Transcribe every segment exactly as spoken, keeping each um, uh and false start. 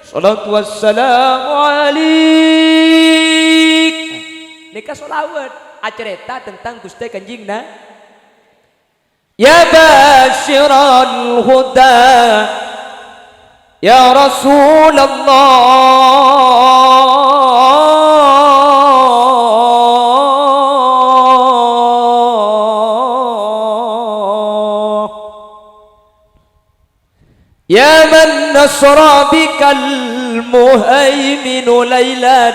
Shalatu wassalamu alaik. Nèka sholawat acarèta tentang Ghustè Kanjeng Na-, Ya basyiral huda, ya Rasulullah. Ya man nasara bikal muhaiminu lailan,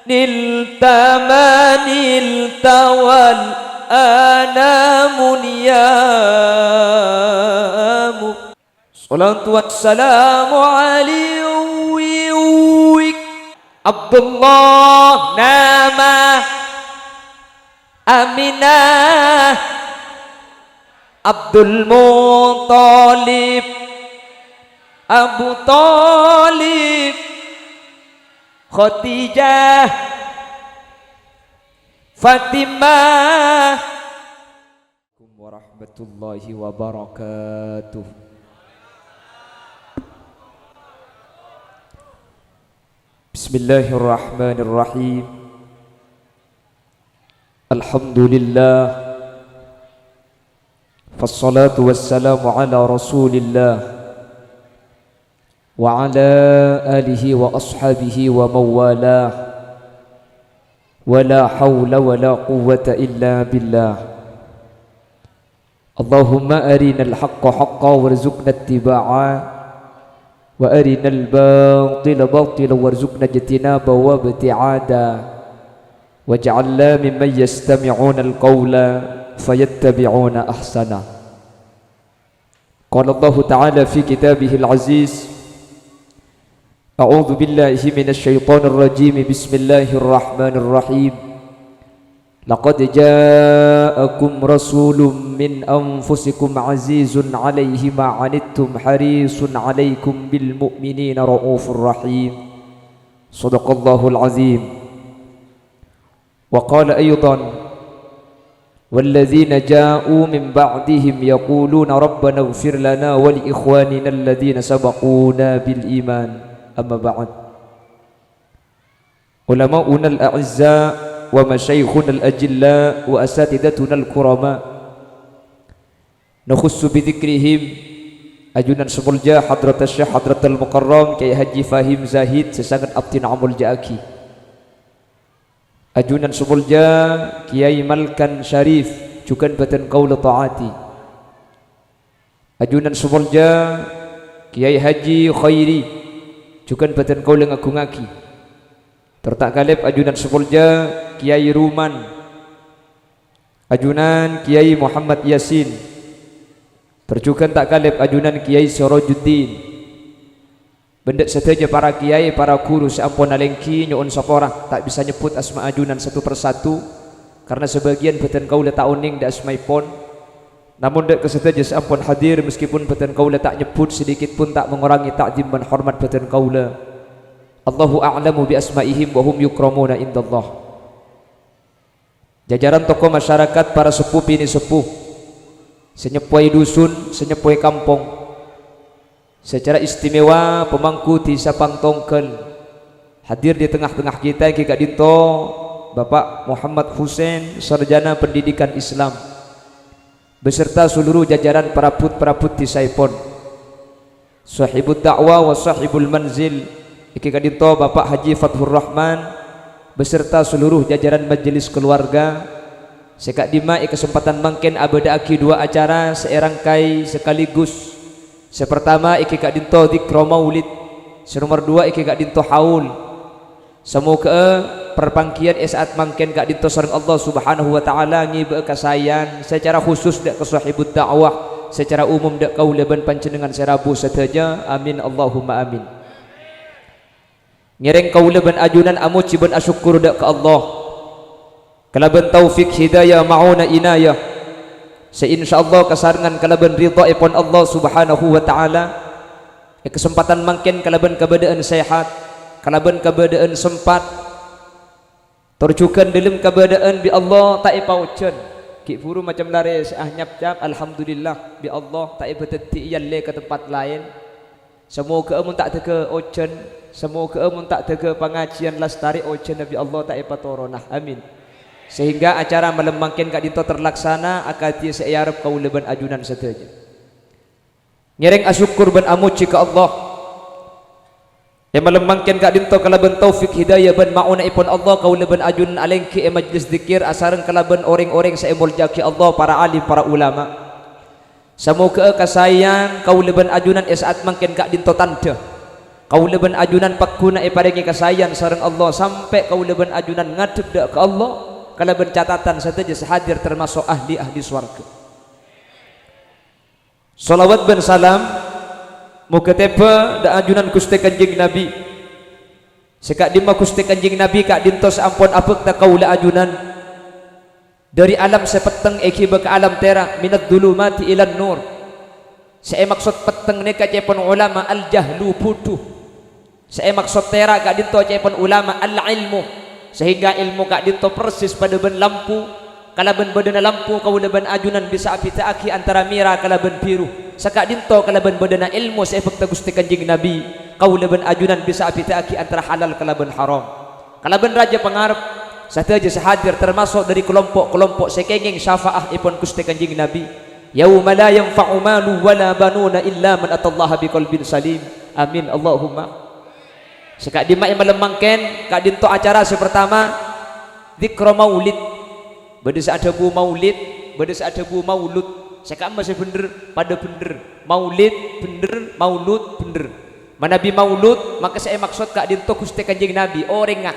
nilta ma nilta wal anamu niyamu. Shalatu wassalamu alaik. Abdullah nama Aminah, Abdul Muttalib, Abu Thalib, Khadijah, Fatimah. Warahmatullahi wabarakatuh. Bismillahirrahmanirrahim. Alhamdulillah. Wassalatu wassalamu ala Rasulillah wa ala alihi wa ashabihi wa mawalah. Wa la haula wa la quwwata illa billah. Allahumma arinal haqqa haqqa warzuqna ittiba'a, wa arinal batila batila warzuqna ijtinaba wa ibti'ada, waj'alna mimman yastami'unal qawla fayattabi'una ahsana. Qala Allahu ta'ala fi kitabihil aziz, A'udzu billahi minasy syaithanir rajim. Bismillahirrahmanirrahim. Laqad ja'akum rasulun min anfusikum azizun 'alaihi ma 'anittum harisun 'alaikum bil mu'minina raufur rahim. Shadaqallahul azim. Wa qala aidan, "Walladzina ja'u min ba'dihim yaquluna rabbana ighfir lana wa li ikhwanina alladzina sabaquna bil iman, amma ba'd." Ulama'unal a'izza wa masyayikhunal ajilla wa asatidatunal kurama. Nakhussu bidzikrihim, ajunan sè molja Hadratus Syekh Hadratul Mukarram Kyai Haji Fahim Zahid sè sanget abdhina amolja'aghi. Ajunan sè molja Kyai Malkan Syarif, jhughân bâdân kaulâ ta'ati. Ajunan sè molja Kyai Haji Khairi, jhughân bâdân kaulâ ngagungngaghi. Tor ta' kalèp ajunan sè molja Kyai Ruman, ajunan Kyai Muhammad Yasin, tor jhughân ta' kalèp ajunan Kyai Sirajuddin. Bân dâ' sadhâjâ para kyai, para ghuru sè ampon alèngghi nyo'on sapora, ta' bisa nyebbhut asma ajunan satu persatu, karna sabâgiyân bâdân kaulâ ta' onèng dâ' asmaèpon. Namong dâ' ka sadhâjâ sè ampon hadir, meskipun bâdân kaulâ ta' nyebbhut, sedikit pun ta' mangorangè ta'dim bân hormat bâdân kaulâ. Allahu a'lamu bi asma'ihim wa hum yukramuna indallah. Jajaran tokoh masyarakat, para seppo binè' seppo, sè nyeppowè dusun, sè nyeppowè kampong, secara istimewa pemangku Dhisa Pangtonggal, hadir di tengah-tengah kita èngghi ka'dinto Bapak Muhammad Husain, Sarjana Pendidikan Islam, beserta seluruh jajaran parabhut-parabhut dhisaèpon. Sahibud da'wah wa sahibul manzil, èngghi ka'dinto Bapak Haji Fathur Rahman beserta seluruh jajaran majelis keluarga, sè ka'dimma è kasempadhân mangkèn abâdâ'aghi duwâ' acara sè èrangkai sekaligus. Sè partama èngghi ka'dinto dzikra maulid, sè nomer duwâ' èngghi ka'dinto haul. Samoghâ'â parpangghiyân è sa'at mangkèn ka'dinto sareng Allah Subhanahu wa Ta'ala ngèbâ'â kasaèyan secara khusus dâ' ka sahibud da'wah, secara umum dâ' kaulâ bân panjhennengngan sè rabu sadhâjâ. Amin, Allahumma amin. Ngèrèng kaulâ bân ajunan amojhi bân asokkor dâ' ka Allah kalabân taufik hidayah ma'unah inayah, sè insyaallah kasarengngan kalabân ridhâèpon Allah Subhanahu wa Ta'ala, è kasempadhân mangkèn kalabân kabâdâ'ân sehat, kalabân kabâdâ'ân sempat, tor jhughân dâlem kabâdâ'ân bi' Allah ta' èpaojhân. Ghi' buru macem larè sè anyapcap, alhamdulillah, bi' Allah ta' èbâdâddhi èyallè ka tempat laèn. Samoghâ'â mon ta' dâgâ ojhân, samoghâ'â mon ta' dâgâ pangajiyân lastarè ojhân Nabi Allah ta' èpatorona. Amin. Sehingga acara malem mangkèn ka'dinto terlaksana akadhi sè èarep kaulâ bân ajunan sadhâjâ. Ngèrèng asokkor bân amojhi ka Allah. È malem mangkèn ka'dinto kalabân taufik hidayah bân ma'ona'èpon Allah kaulâ bân ajunan alèngghi è majlis dzikir asareng kalabân orèng-orèng sè èmoljâ'aghi Allah, para alim, para ulama. Samoghâ'â kasaèyan kaulâ bân ajunan è sa'at mangkèn ka'dinto tandhâ. Kaulâ bân ajunan pagghuna èparèngè kasaèyan sareng Allah sampè' kaulâ bân ajunan ngadhep dâ' ka Allah kalabân catatan sadhâjâ sè hadir tamaso' ahli-ahli sowarghâ. Shalawat bân salam moghâ tèbâ dâ' ajunan Ghustè Kanjeng Nabi. Sè ka'dimma Ghustè Kanjeng Nabi ka'dinto sè ampon abhâkta kaulâ ajunan. Dâri alam sè petteng èghibâ ka alam tèra', minadz-dzulumati ilan nur. Sè èmaksod petteng nèka ca'èpon ulama al-jahlu, bhudhu. Sè èmaksod tèra' ka'dinto ca'èpon ulama al-ilmu. Sehingga ilmu ka'dinto persis padâ bân lampu. Kalabân bâdâna lampu kaulâ bân ajunan bisa abhidhâ'aghi antara mèra kalabân bhiru. Saka'dinto kalabân bâdâna ilmu sè èbhâkta Ghustè Kanjeng Nabi, kaulâ bân ajunan bisa abhidhâ'aghi antara halal kalabân haram. Kalabân rajâ pangarep, sadhâjâ sè hadir tamaso' dâri kalompo'-kalompo' sè kèngèng syafa'ahèpon Ghustè Kanjeng Nabi, "Yauma la yanfa'u malun wa la banuna illa man atallaha biqalbin salim." Amin, Allahumma. Sè ka'dimma è malem mangkèn, ka'dinto acara sè partama, dzikra maulid. Bâdâ sè adhâbu maulid, bâdâ sè adhâbu maulud. Sè ka'imma sè bhendher, padâ bhendher. Maulid bhendher, maulud bhendher. Manabi maulud, maka sè èmaksod ka'dinto Ghustè Kanjeng Nabi, orèngnga.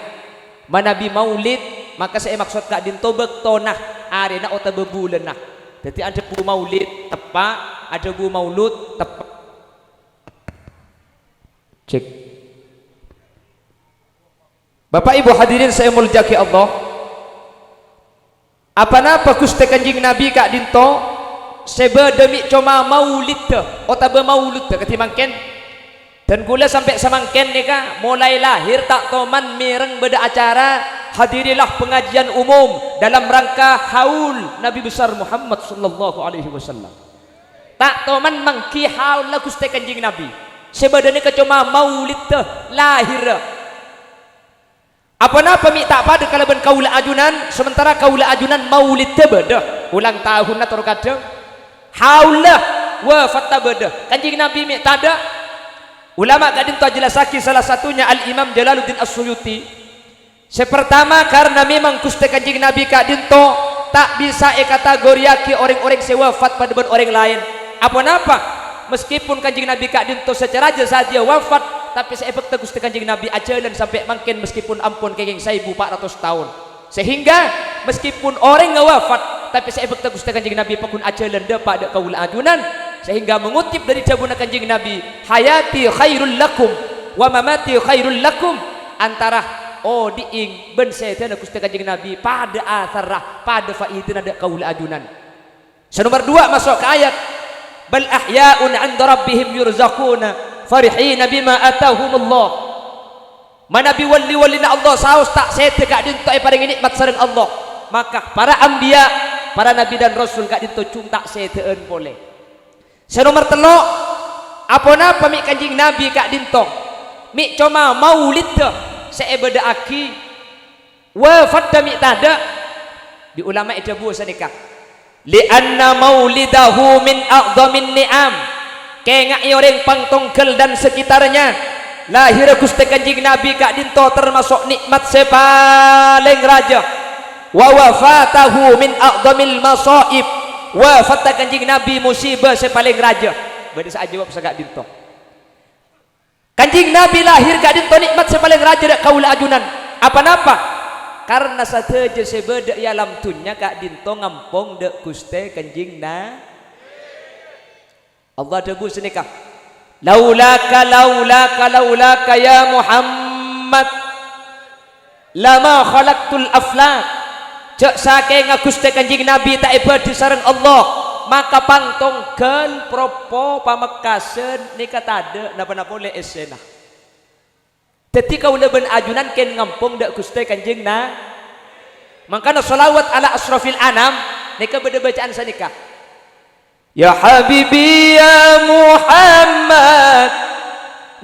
Manabi maulid, maka sè èmaksod ka'dinto bâktona, arèna otabâ bulânna. Dhâddhi adhâbu maulid, teppa', adhâbu maulud, teppa'. Cek. Bapa' Ibu hadirin sè èmoljâ'aghi Allah, aponapa Ghustè Kanjeng Nabi ka'dinto sè bâdâ mè' coma mauliddhâ otabâ mauluddhâ kadhi mangkèn? Dan kaulâ sampè' samangkèn nèka molaè lahèr ta' toman mèreng bâdâ acara hadirilah pengajian umum dalam rangka haul Nabi besar Muhammad sallallahu alaihi wasallam. Ta' toman mangghi haul Ghustè Kanjeng Nabi. Sè bâdâ nèka coma mauliddhâ, lahèrra. Aponapa mè' ta' padâ kalabân kaulâ ajunan, sementara kaulâ ajunan mauliddhâ bâdâ, ulang tahunna tor kadhâng, haulla, wafatta bâdâ, Kanjeng Nabi mè' tadâ'? Ulama ka'dinto ajhellassaghi, salah satunya Al-Imam Jalaluddin As-Suyuti. Sè partama, karna memang Ghustè Kanjeng Nabi ka'dinto ta' bisa èkatagoriyaghi orèng-orèng sè wafat padâ bân orèng laèn. Aponapa? Meskipun Kanjeng Nabi ka'dinto sacara jasadiyâ wafat, tapè sè èbhâkta Ghustè Kanjeng Nabi ajhâlân sampè' mangkèn meskipun ampon kèngèng saèbu pa' ratos taon. Sehingga meskipun orèngnga wafat, tapè sè èbhâkta Ghustè Kanjeng Nabi pagghun ajhâlân dâpa' dâ' kaulâ ajunan. Sehingga mengutip dâri dhâbuna Kanjeng Nabi, "Hayati khairul lakum, wa mamati khairul lakum." Antara odi'èng bân sèdhâna Ghustè Kanjeng Nabi padâ asarra, padâ faèdana dâ' kaulâ ajunan. Sè nomer duwâ' maso' ka ayat, "Bal ahya'un 'inda rabbihim yurzaquna, farihina bima atahumullah." Manabi wali-walina Allah saos ta' sèdhâ ka'dinto èparèngè nè'mat sareng Allah, maka para anbiya, para nabi dan rasul ka'dinto jhung ta' sèdhâ'ân polè. Sè nomer tello', aponapa mè' Kanjeng Nabi ka'dinto mè' coma mauliddhâ sè èbâdâ'aghi, wafatta mè' tadâ'? Bi' ulama èdhâbuwâ sanèka, "Li'anna maulidahu min a'dhamin ni'am." Kènga'è orèng Pangtonggal dan sekitarnya, lahèrra Ghustè Kanjeng Nabi ka'dinto tamaso' nè'mat sè palèng rajâ. "Wa wafatahu min a'dhamil masa'ib." Wafatta Kanjeng Nabi musibâ sè palèng rajâ. Bâdâ sè ajâwâb saka'dinto. Kanjeng Nabi lahèr ka'dinto nè'mat sè palèng rajâ dâ' kaulâ ajunan. Aponapa? Karna sadhâjâ sè bâdâ è alam dhunnya ka'dinto ngampong dâ' Ghustè Kanjeng Na-, Allah dhâbu sanèka, "Laulaka, laulaka, laulaka, ya Muhammad." "Lama khalaqtul aflak." Jhâ' sakènga Ghustè Kanjeng Nabi ta' èbâdhi sareng Allah, maka Pangtonggal, Propo, Pamekkasan nèka tadâ' napa-napa polè èssèna. Dhâddhi kaulâ bân ajunan kèng ngampong dâ' Ghustè Kanjeng Na-, mangkana shalawat ala asyrafil anam nèka bâdâ bâcaan sanèka. Ya habibi ya Muhammad,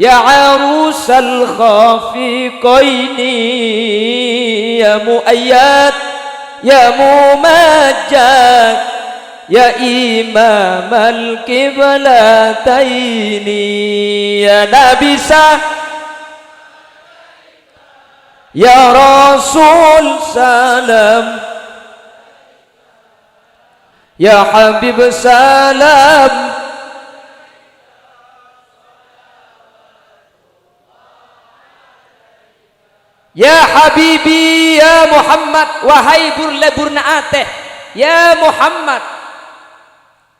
Ya arusal khafiqaini, ya muayyad, ya mumajjad, ya imamal qiblataini, ya Nabi sa-, ya Rasul salam, ya Habib salam. Ya habibi, ya Muhammad, wahai bur-leburna atè, ya Muhammad.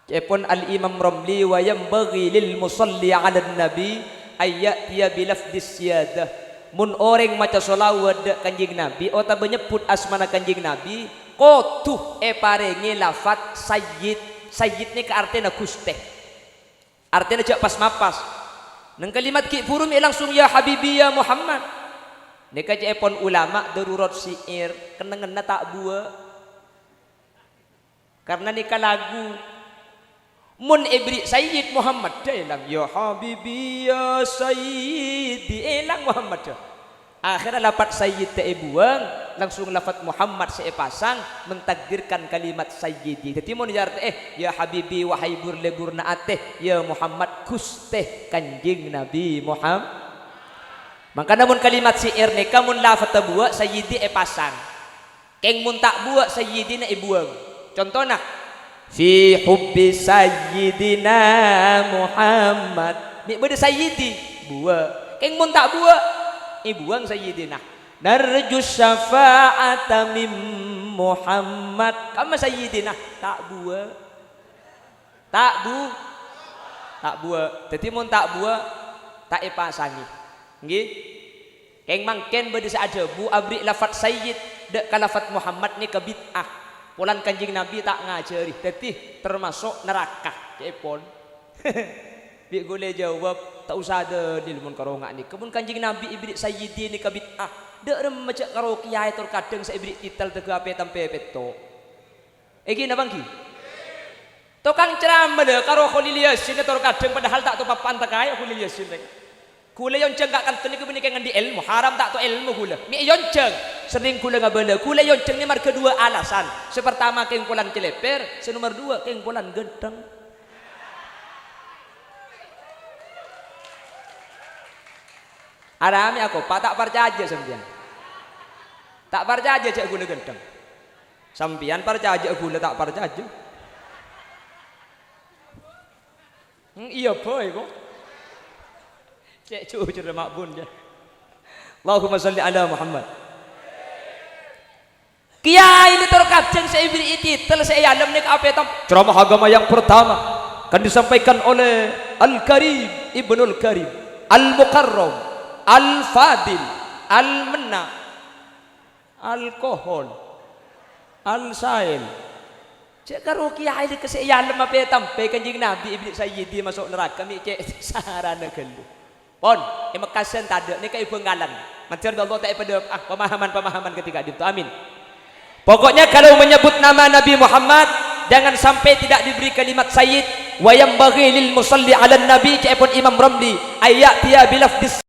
Ca'èpon Al-Imam Romli, "Wa yanbaghi lil musalli 'alan nabi an ya'tiya bi lafdis siyadah." Mon orèng maca shalawat dâ' Kanjeng Nabi otabâ nyebbhut asmana Kanjeng Nabi, kodhu èparèngè lafat sayyid. Sayyid nèka artèna ghustè. Artèna jhâ' pas-mapas. Neng kalimat ghi' bhuru mè' langsung, "Ya Habibi, ya Muhammad." Nèka ca'èpon ulama darurat syi'ir, kennengnganna ta' buwâ'. Karna nèka lagu. Mon èberri' Sayyid Muhammad, dâ' èlang, "Ya Habibi, ya Sayyidi," èlang Muhammad, dâ'. Akhèrra lafat Sayyid ta' èbuwâng, langsung lafat Muhammad sè èpasang mentakdirkan kalimat Sayyidi. Dâddhi mon ya artè, eh, "Ya Habibi, wahai bur-leburna atè, ya Muhammad, Ghustè Kanjeng Nabi Muhammad." Mangkana mon kalimat syi'ir nèka mon lafadhdhâ buwâ', Sayyidi èpasang. Kèng mon ta' buwâ', Sayyidina èbuwâng. Contona, "Fi hubbi Sayyidina Muhammad." Mè' bâdâ Sayyidi, buwâ'. Kèng mon ta' buwâ', èbuwâng Sayyidina. "Narju syafa'ata min Muhammad." Kamma Sayyidina, ta' buwâ'. Ta' bu-, ta' buwâ'. Dâddhi mon ta' buwâ', ta' èpasangè. Ngghi? Kèng mangkèn bâdâ sè adhâbu aberri' lafat Sayyid dâ' ka lafat Muhammad nèka bid'ah. Polana Kanjeng Nabi ta' ngajhâri. Dâddhi termaso' naraka. Ca'èpon. Bi' ghulâ jâwâb, ta' osa dalil mon karo nga' nèka. Mon Kanjeng Nabi èberri' Sayyidi nèka bid'ah. Dâ' remma jhâ' karo kèyaè tor kadhâng sè èberri' titel tèghâ apè tampè pètto'. Èngghi napa èngghi? Tokang ceramah lho, karo Kholil Yasin tor kadhâng padahal ta' topa pantakaè Kholil Yasin rèng. Ghulâ èyonjhâng ka' kanto nèko bânnè kèng andi' èlmo, haram ta' to èlmo ghulâ. Mè' èyonjhâng, sering ghulâ ngabâlâ. Ghulâ èyonjhâng nè marghâ duwâ' alasan. Sè partama kèng polana cèlèpèr, sè nomer duwâ' kèng polana ghântheng. Aramè akopa' ta' parcajâ sampèyan. Ta' parcajâ jhâ' ghulâ ghântheng. Sampèyan parcajâ, ghulâ ta' parcajâ. Hmm, iyâ, bhâi, kok. Cè' jujur, ma'bun, yâ. Allahumma shalli ala Muhammad. Kèyaè nè tor kadhâng sè èberri'i titel sè è alem nèka apè tam-, ceramah agama yang pertama akan disampaikan oleh Al-Karim Ibnul Karim, Al-Mukarram, Al-Fadil, Al-Menna. Alkohol. Alsail. Jhâ' karo kèyaè lèkè sè èyalem apè tampè Kanjeng Nabi èberri' Sayyidi maso' naraka mè' cè' sarana ghâllu. Pon, è Mekkasan tadâ', nèka è Bhângkalan. Mandhâr bi' Allah ta' èpadâ-, ah, pemahaman-pemahaman ketika itu. Amin. Pokoknya kalau menyebut nama Nabi Muhammad, jangan sampai tidak diberi kalimat sayyid. Wa yanbaghi lil musalli 'alan nabi, ca'èpon Imam Ramli, ayya'tiya bilafdis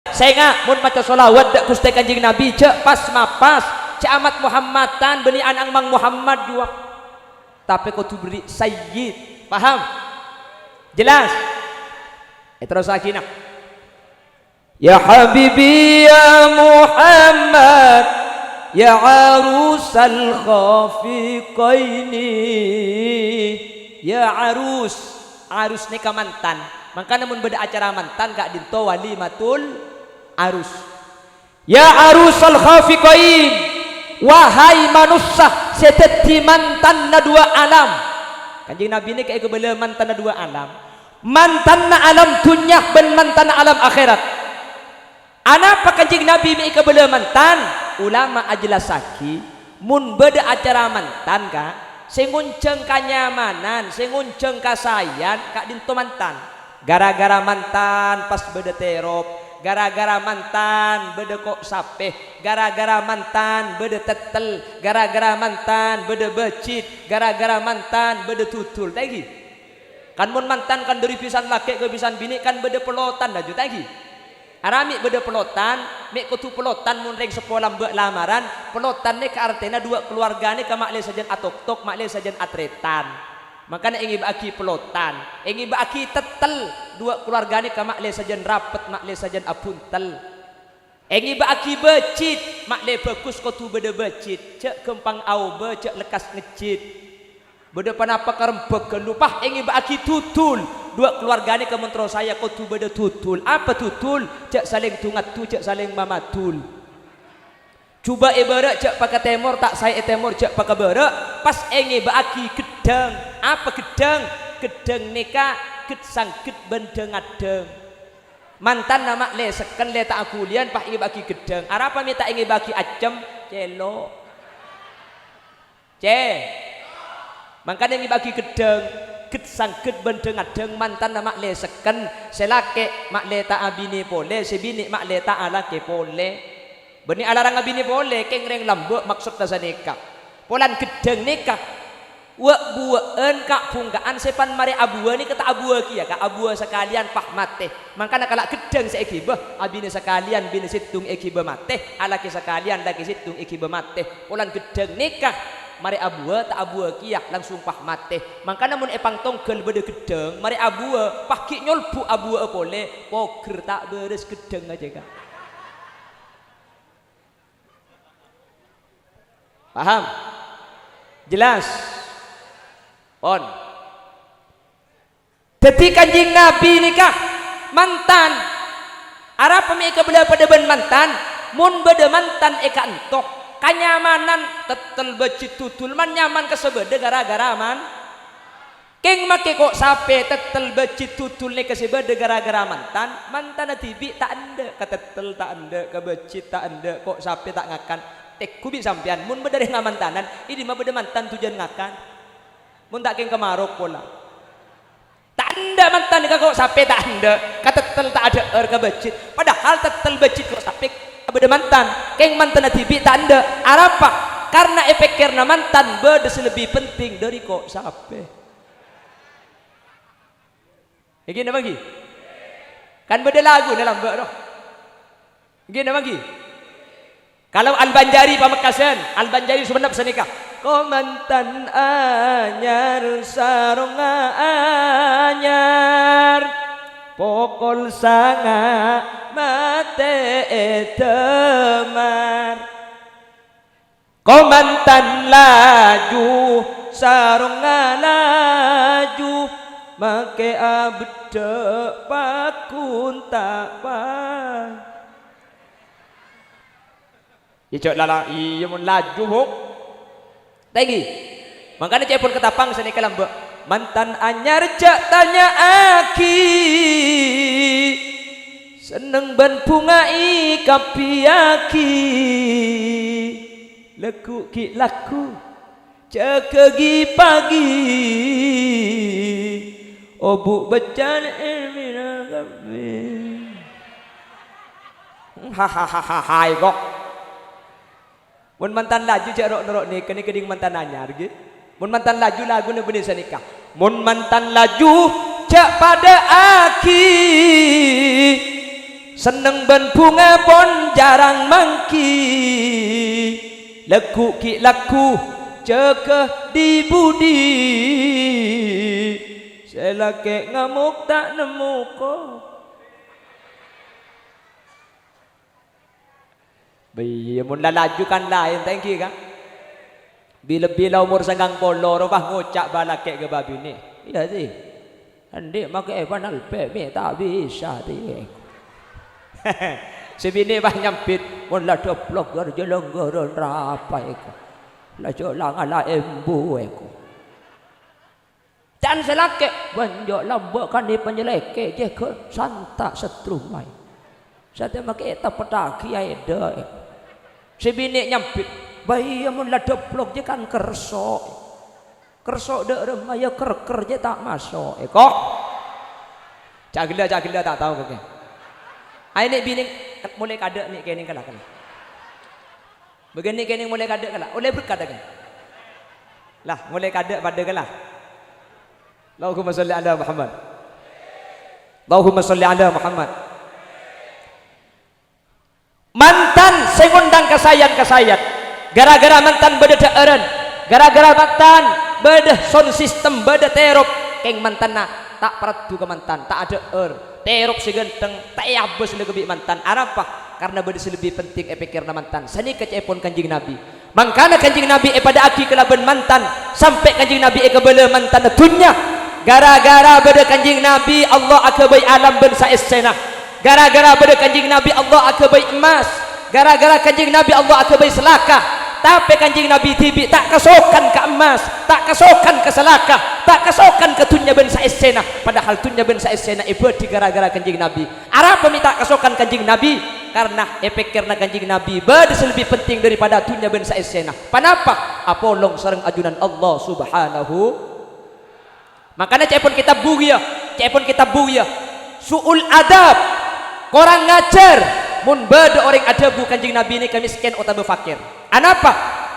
Sènga', mon maca shalawat dâ' Ghustè Kanjeng Nabi, jhâ' pas-mapas, jhâ' amat-Muhammadan, bânnè ana'na Mang Muhammad juwa. Tapè kodhu berri' Sayyid. Paham? Jelas? Èterrossaghi, nah. Ya habibi ya Muhammad, ya arusal khafiqaini, ya arus. Arus nèka mantan. Mangkana mon bâdâ acara mantan, ka'dinto walimatul arus. Ya arusal khafiqain, wahai manossa sè dhâddhi mantanna duwâ' alam. Kanjeng Nabi nèka èkabâlâ mantanna duwâ' alam. Mantanna alam dhunnya bân mantanna alam akhèrat. Anapa Kanjeng Nabi mè' èkabâlâ mantan? Ulama ajellassaghi, mon bâdâ acara mantan, Ka', sè ngonjhâng kanyamanan, sè ngonjhâng kasaèyan, ka'dinto mantan. Gara-gara mantan pas bâdâ terop, gara-gara mantan bâdâ ko' sapè, gara-gara mantan bâdâ tèttèl, gara-gara mantan bâdâ bâjit, gara-gara mantan bâdâ dudul, ta' ènggi? Kan mon mantan kan dâri bhisan lakè' ka bhisan binè' kan bâdâ pelotan laju, ta' ènggi? Ara mè' bâdâ pelotan, mè' kodhu pelotan mon rèng seppo lambâ' lamaran, pelotan nèka artèna duwâ' kalowarga nèka ma'lè sajân atoktok, ma'lè sajân atrètan. Mangkana èngèbâ'aghi pelotan, èngèbâ'aghi tèttèl, duwâ' kalowarga nèka ma'lè sajân rapet, ma'lè sajân abhuntel. Èngèbâ'aghi bâjit, ma'lè bhâghus kodhu bâdâ bâjit, jhâ' ghâmpang aobâ, jhâ' lekkas ngejjit. Bâdâ ponapa karembhâk ghâllu, pas èngèbâ'aghi dhudhul. Duwâ' kalowarga nèka mon terro saè kodhu bâdâ dhudhul. Apa dhudhul? Jhâ' salèng du-ngaddu, jhâ' salèng mamadul. Jhubâ' è bârâ' jhâ' paka tèmor, ta' saè è tèmor jhâ' paka bârâ', pas èngèbâ'aghi gheddhâng. Apa gheddhâng? Gheddhâng nèka ghet-sangghet bân dhâng-addhâng. Mantanna ma'lè sekken lè ta' aghuliyân, pas èngèbâ'aghi gheddhâng. Arapa mè' ta' èngèbâ'aghi accem? Cèlo'. Cè. Mangkana èngèbâ'aghi gheddhâng, ghet-sangghet bân dhâng-addhâng mantanna ma'lè sekken, sè lakè' ma'lè ta' abinè polè, sè binè' ma'lè ta' alakè polè. Bânnè alarang abinè polè, kèng rèng lambâ' maksoddhâ sanèka. Polana gheddhâng nèka wâ'-buwâ'ân ka'-bhungka'an sè pan marè abuwâ nèka ta' abuwâ kèya, ka' abuwâ sakalèyan pas matè. Mangkana kala' gheddhâng sè èghibâ, abinè sakalèyan binè sèttong èghibâ matè, alakè sakalèyan lakè sèttong èghibâ matè. Polana gheddhâng nèka marè abuwâ ta' abuwâ kèya, langsung pas matè. Mangkana mon è Pangtonggal bâdâ gheddhâng, marè abuwâ, pas ghi' nyolbu' abuwâ'â polè, pogher ta' bârâs gheddhângnga jâgâ. Paham? Jelas? Pon. Dhâddhi Kanjeng Nabi nèka mantan. Arapa mè' èkabâlâ padâ bân mantan? Mon bâdâ mantan è ka'ento, kanyamanan tèttèl bâjit dhudhul man nyaman ka sè bâdâ ghârâ-ghârâ man-, Kèng makè ko' sapè tèttèl bâjit dhudhul nèka sè bâdâ ghârâ-ghârâ mantan, mantanna dhibi' ta' endâ', ka tèttèl ta' endâ', ka bâjit ta' endâ', ko' sapè ta' ngakan. Tèngghu bi' sampèyan, mon bâdâ rèng amantanan, è dimma bâdâ mantan dhujân ngakan? Mon ta' kèng ka marok pola. Ta' endâ' mantan ka ko' sapè ta' endâ', ka tèttèl ta' adhâ'âr, ka bâjit. Padahal tèttèl bâjit ko' sapè bâdâ mantan, kèng mantanna dhibi' ta' endâ'. Arapa? Karna è pèkkèranna mantan bâdâ sè lebbi penting dâri ko' sapè. Èngghi napa èngghi? Kan bâdâ laguna lambâ' rowa. Èngghi napa èngghi? Kalau Al-Banjari Pamekasan, Al-Banjari Sumenep sanèka. Ko' mantan anyar sarongnga anyar, pokol sanga' matè è dâmar. Ko' mantan laju, sarongnga laju, makè abeddhâ' pakun ta' pa-, Iyâ, jhâ' lala-, iyâ, mon laju, Bu'. Ta' èngghi. Mangkana ca'èpon katapang sanèka lambâ'. Mantan anyar jhâ' tanya'aghi, senneng bân bhunga èkabbhiyâghi. Lagghu' ghi' lagghu', jâgâ ghi' paghi. Obu' bâccana èlmina kabbhi. Hahaha, hai, kok. Mon mantan laju jhâ' ro'-noro' nèka, nèka dhing mantan anyar, ghi. Mon mantan laju laguna bânnè sanèka. Mon mantan laju jhâ' padâ'âghi, senneng bân bhunga pon jhârâng mangghi. Lagghu' ghi' lagghu', jâgâ di-budi. Sè lakè' ngamok ta' nemmo ko-, Bâ iyâ, mon la laju kan laèn, ta' èngghi, Ka'? Bi-, lebbi la omor sangang polo, rowa ngoca' bâlâkè' ka bâbinè'. Iyâ, sè. Andi' makè panalpè mè' ta' bisa, tè. Sè binè' bâ nyambit, "Mon la dâplok ghâr jhâlângghârân rapa, èko? La jhâlângala embu, èko." Can sè lakè', "Bânjâ' lambâ' kanè panyalèkè, jhâ' ghâ' santa' satrumay. Satèya makè ètappettaghi aèdhâ." Sè binè' nyambit, "Bâ iyâ, mon la dâplok jhâ' kan kerso'. Kerso' dâ' remma, iyâ kèr-kèr jhâ' ta' maso'." Èko. Ca' ghellâ', ca' ghellâ', ta' tao kok. Ayo, nè' binè' molaè kadâ' nè' kènèng kala-kala. Bâgiyân nè' kènèng molaè kadâ' kala, ollè berkat, kan? Lah, molaè kadâ' padâ kala. Allahumma sholli ala Muhammad. Allahumma sholli ala Muhammad. sayan-kasayan. Gara-gara mantan bâdâ dhâ'ârân, gara-gara mantan bâdâ sound system, bâdâ terop, kèng mantanna ta' parlo ka mantan, ta' adhâ'âr. Terop sè ghântheng ta' èabâs la bi' mantan. Arapa? Karna bâdâ sè lebbi penting èpèkkèrana mantan. Sanèka ca'èpon Kanjeng Nabi. Mangkana Kanjeng Nabi èpadâ'âghi kalabân mantan, sampè' Kanjeng Nabi èkabâlâ mantanna dhunnya. Gara-gara bâdâ Kanjeng Nabi, Allah aghâbây alam bân saèssèna. Gara-gara bâdâ Kanjeng Nabi, Allah aghâbây emmas. Gara-gara Kanjeng Nabi, Allah aghâbây salaka. Tapè Kanjeng Nabi dhibi' ta' kasokan ka emmas, ta' kasokan ka salaka, ta' kasokan ka dhunnya bân saèssèna. Padahal dhunnya bân saèssèna èbâdhi gara-gara Kanjeng Nabi. Arapa mè' ta' kasokan Kanjeng Nabi? Karna èpèkkèrana Kanjeng Nabi bâdâ sè lebbi penting daripada dhunnya bân saèssèna. Ponapa? Apolong sareng ajunan Allah Subhanahu. Mangkana ca'èpon kitab Bughiyah, ca'èpon kitab Bughiyah, su'ul adab, korang ngajhâr, mon bâdâ orèng adhâbu Kanjeng Nabi nèka mèskèn otabâ fakèr. Anapa?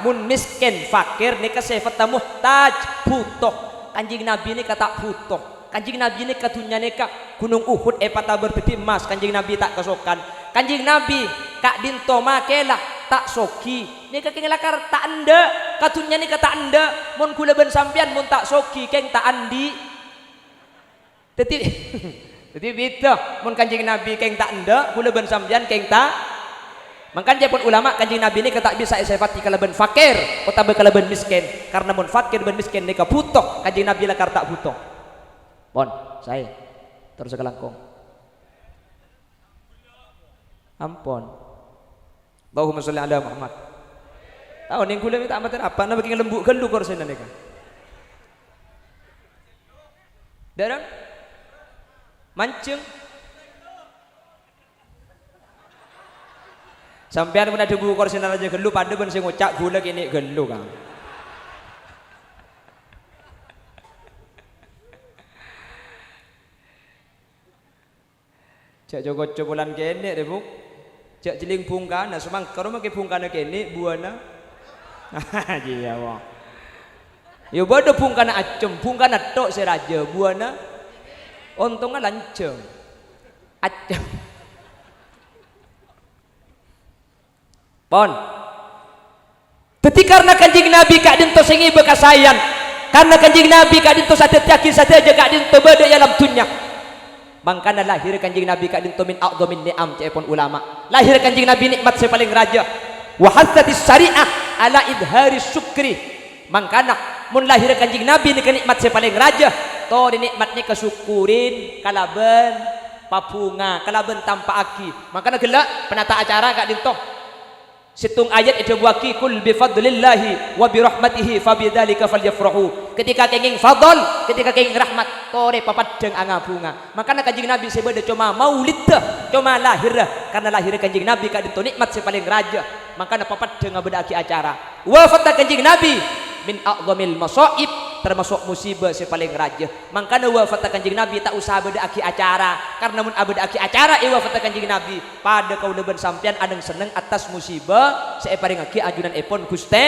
Mon mèskèn, fakèr nèka sèfatta muhtaj, bhuto. Kanjeng Nabi nèka ta' bhuto. Kanjeng Nabi nèka dhunnya nèka, Ghunong Uhud èpatabâr dhâddhi emmas, Kanjeng Nabi ta' kasokan. Kanjeng Nabi ka'dinto makè la ta' soghi. Nèka kèng lakar ta' endâ', ka dhunnya nèka ta' endâ'. Mon ghulâ bân sampèyan mon ta' soghi, kèng ta' andi'. Dhâddhi, dhâddhi bhidhâ. Mon Kanjeng Nabi kèng ta' endâ', ghulâ bân sampèyan kèng ta'. Mangkana ca'èpon ulama, Kanjeng Nabi nèka ta' bisa èsèfati kalabân fakèr otabâ kalabân mèskèn. Karna mon fakèr bân mèskèn nèka bhuto, Kanjeng Nabi lakar ta' bhuto. Pon, saè. Terros kalangkong. Ampon. Allahumma sholli ala Muhammad. Tao neng ghulâ mè' ta' matè apa, napa kèng lembu' ghâllu korsèna nèka. Dârâ? Manjeng. Sampèyan mon adhâbu korsèna rajâ ghâllu, padâ bân sè ngoca' ghulâ kènè' ghâllu, Kang. Jhâ' co-ngoco polana kènè', rè, Bu'. Jhâ' jhelling bhungkana, samangkèn makè bhungkana kènè', buwâna. Iyâ, wa. Iyâ, bâdâ bhungkana ajâm, bhungkana tho' sè rajâ, buwâna. Ontongnga lanjhâng. Ajâm. Pon. Dhâddhi, karna Kanjeng Nabi ka'dinto sè ngèbâ kasaèyan, karna Kanjeng Nabi ka'dinto sè adhâddhiyâghi sadhâjâ ka'dinto bâdâ è alam dhunnya. Mangkana lahèrra Kanjeng Nabi ka'dinto min a'dhamin ni'am, ca'èpon ulama. Lahèrra Kanjeng Nabi nè'mat sè palèng rajâ. Wa hassatis syari'ah ala idhari syukri. Mangkana, mon lahèrra Kanjeng Nabi nèka nè'mat sè palèng rajâ, torè nè'mat nèka syukurin kalabân pabhunga, kalabân tampa'aghi. Mangkana ghellâ' penata acara ka'dinto. Sèttong ayat èdhâbuwâghi, "Qul bi fadlillahi wa bi rahmatihi fa bidzalika falyafrahu." Ketika kèngèng fadl, ketika kèngèng rahmat, torè papeddhâng anga-bhunga. Mangkana Kanjeng Nabi sè bâdâ coma maulidda, coma lahèrra, karna lahèrra Kanjeng Nabi ka'dinto nè'mat sè palèng rajâ. Mangkana papeddhâng abâdâ'aghi acara. Wafatta Kanjeng Nabi min a'dhamil masa'ib, tamaso' musibâ sè palèng rajâ. Mangkana wafatta Kanjeng Nabi ta' osa abâdâ'aghi acara, karna mon abâdâ'aghi acara è wafatta Kanjeng Nabi, padâ kaulâ bân sampèyan aneng-senneng attas musibâ sè èparèngaghi ajunanèpon Ghustè.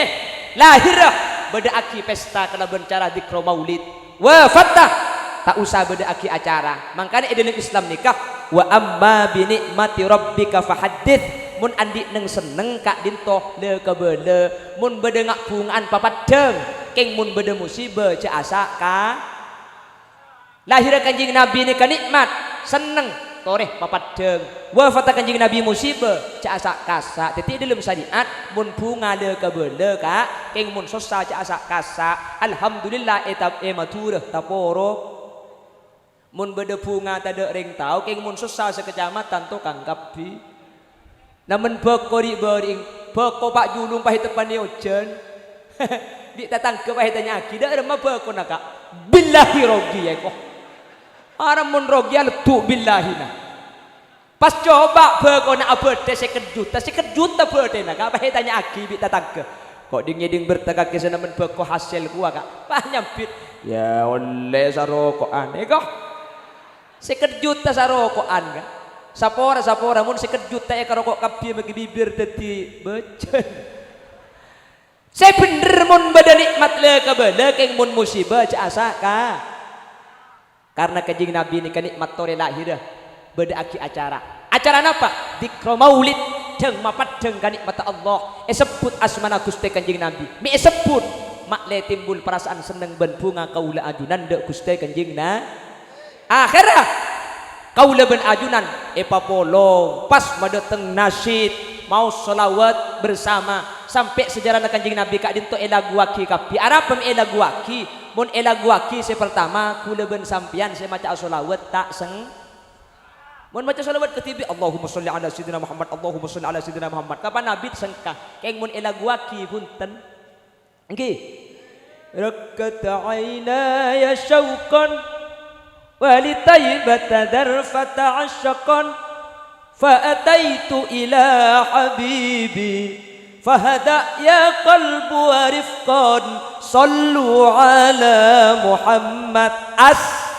Lahèrra, bâdâ'aghi pesta kalabân cara dzikra maulid. Wafatta, ta' osa bâdâ'aghi acara. Mangkana è dâlem Islam nèka, "Wa amma bi ni'mati rabbika fahaddits." Mon andi' neng-senneng ka'dinto, la kabâlâ. Mon bâdâ nga'-bhunga'an papeddhâng, kèng mon bâdâ musibâ jhâ' asa-ka-, Lahèrra Kanjeng Nabi nèka nè'mat, senneng, torè papeddhâng. Wafatta Kanjeng Nabi musibâ, jhâ' asa-kasa. Dhâddhi, è dâlem syariat, mon bhunga la kabâlâ, Ka', kèng mon sossa jhâ' asa-kasa. Alhamdulillah, è ta-, è Madhurâ taporo. Mon bâdâ bhunga tadâ' rèng tao, kèng mon sossa sakacamatan tokang kabbhi. Namong bâko ri'-bâri'eng, bâko pa' julung pas èteppanè ojhân. Bi' tatangghâ pas ètanya'aghi, "Dâ' remma bâkona, Ka'?" "Billahi rogi, èko." Arè mon rogi, aleddu' billahina. Pas coba bâkona abâdhâ sèket juta, sèket juta bâdhâna, Ka', pas ètanya'aghi bi' tatangghâ. Ko' dhing-ngèdhing berta kakè sè namong bâko hasèl kowa, Ka'. Pas nyambit, "Yâ, ollè saroko'an, èko." Sèket juta saroko'an, Ka'. Sapora-sapora, mon sèket juta èkaroko' kabbhi, maghi bibir dhâddhi bâjân. Sè bhendher, mon bâdâ nè'mat la kabâlâ, kèng mon musibâ jhâ' asa-ka-, karna Kanjeng Nabi nèka nè'mat torè lahèrra, bâdâ'aghi acara. Acara napa? Dzikra maulid. Dhâng mapeddhâng ka nè'matta Allah, èsebbhut asmana Ghustè Kanjeng Nabi. Mè' èsebbhut, ma'lè timbul parasaan senneng bân bhunga kaulâ ajunan dâ' Ghustè Kanjeng Na-, Akhèrra, kaulâ bân ajunan èpapolong, pas madâteng nasyid, maos shalawat bersama, sampè' sejarana Kanjeng Nabi ka'dinto èlaguwaghi kabbhi. Arapa mè' èlaguwaghi? Mon èlaguwaghi sè partama, kaulâ bân sampèyan sè maca'a shalawat ta' seng-, Mon maca shalawat kadhibi', "Allahumma shalli ala sayyidina Muhammad, Allahumma shalli ala sayyidina Muhammad." Kapan Nabi sengka? Kèng mon èlaguwaghi, bhunten. Èngghi. Raqqat 'ainaya syauqan, wa li Thaibata dzarfata asyaqan, fa ataitu ila habibi, fahda ya qalbu wa rifqan, shallu ala Muhammad. As-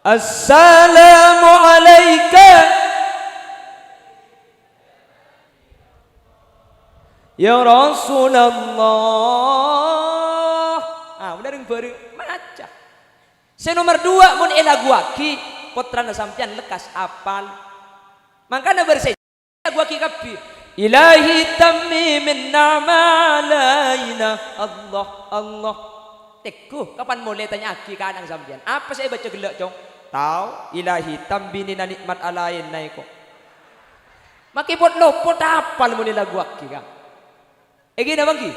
Assalamu alaika, ya Rasulullah. Ah, bhender rèng-bhâreng maca. Sè nomer duwâ', mon èlaguwaghi, pottrana sampèyan lekkas apal. Mangkana bâr sè Laguwaghi kabbhi. Ilahi tammi min na'ma alaina. Allah, Allah. Tèngghu, kapan molè tanya'aghi ka ana'na sampèyan. Apa sè èbâca ghellâ', Cong? Tao, ilahi tambini na ni'mat alaina èko. Makè pot-lopot apal mon èlaguwaghi, Ka'. Èngghi napa èngghi?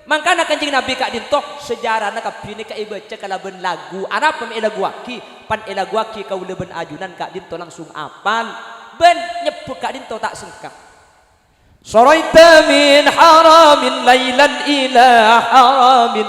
Mangkana Kanjeng Nabi ka'dinto, sejarana kabbhi nèka èbâca kalabân lagu. Arapa mè' èlaguwaghi? Pan èlaguwaghi kaulâ bân ajunan ka'dinto langsung apal. Bân nyebbhut ka'dinto ta' sengka. Saraita min haramin lailan ila haramin.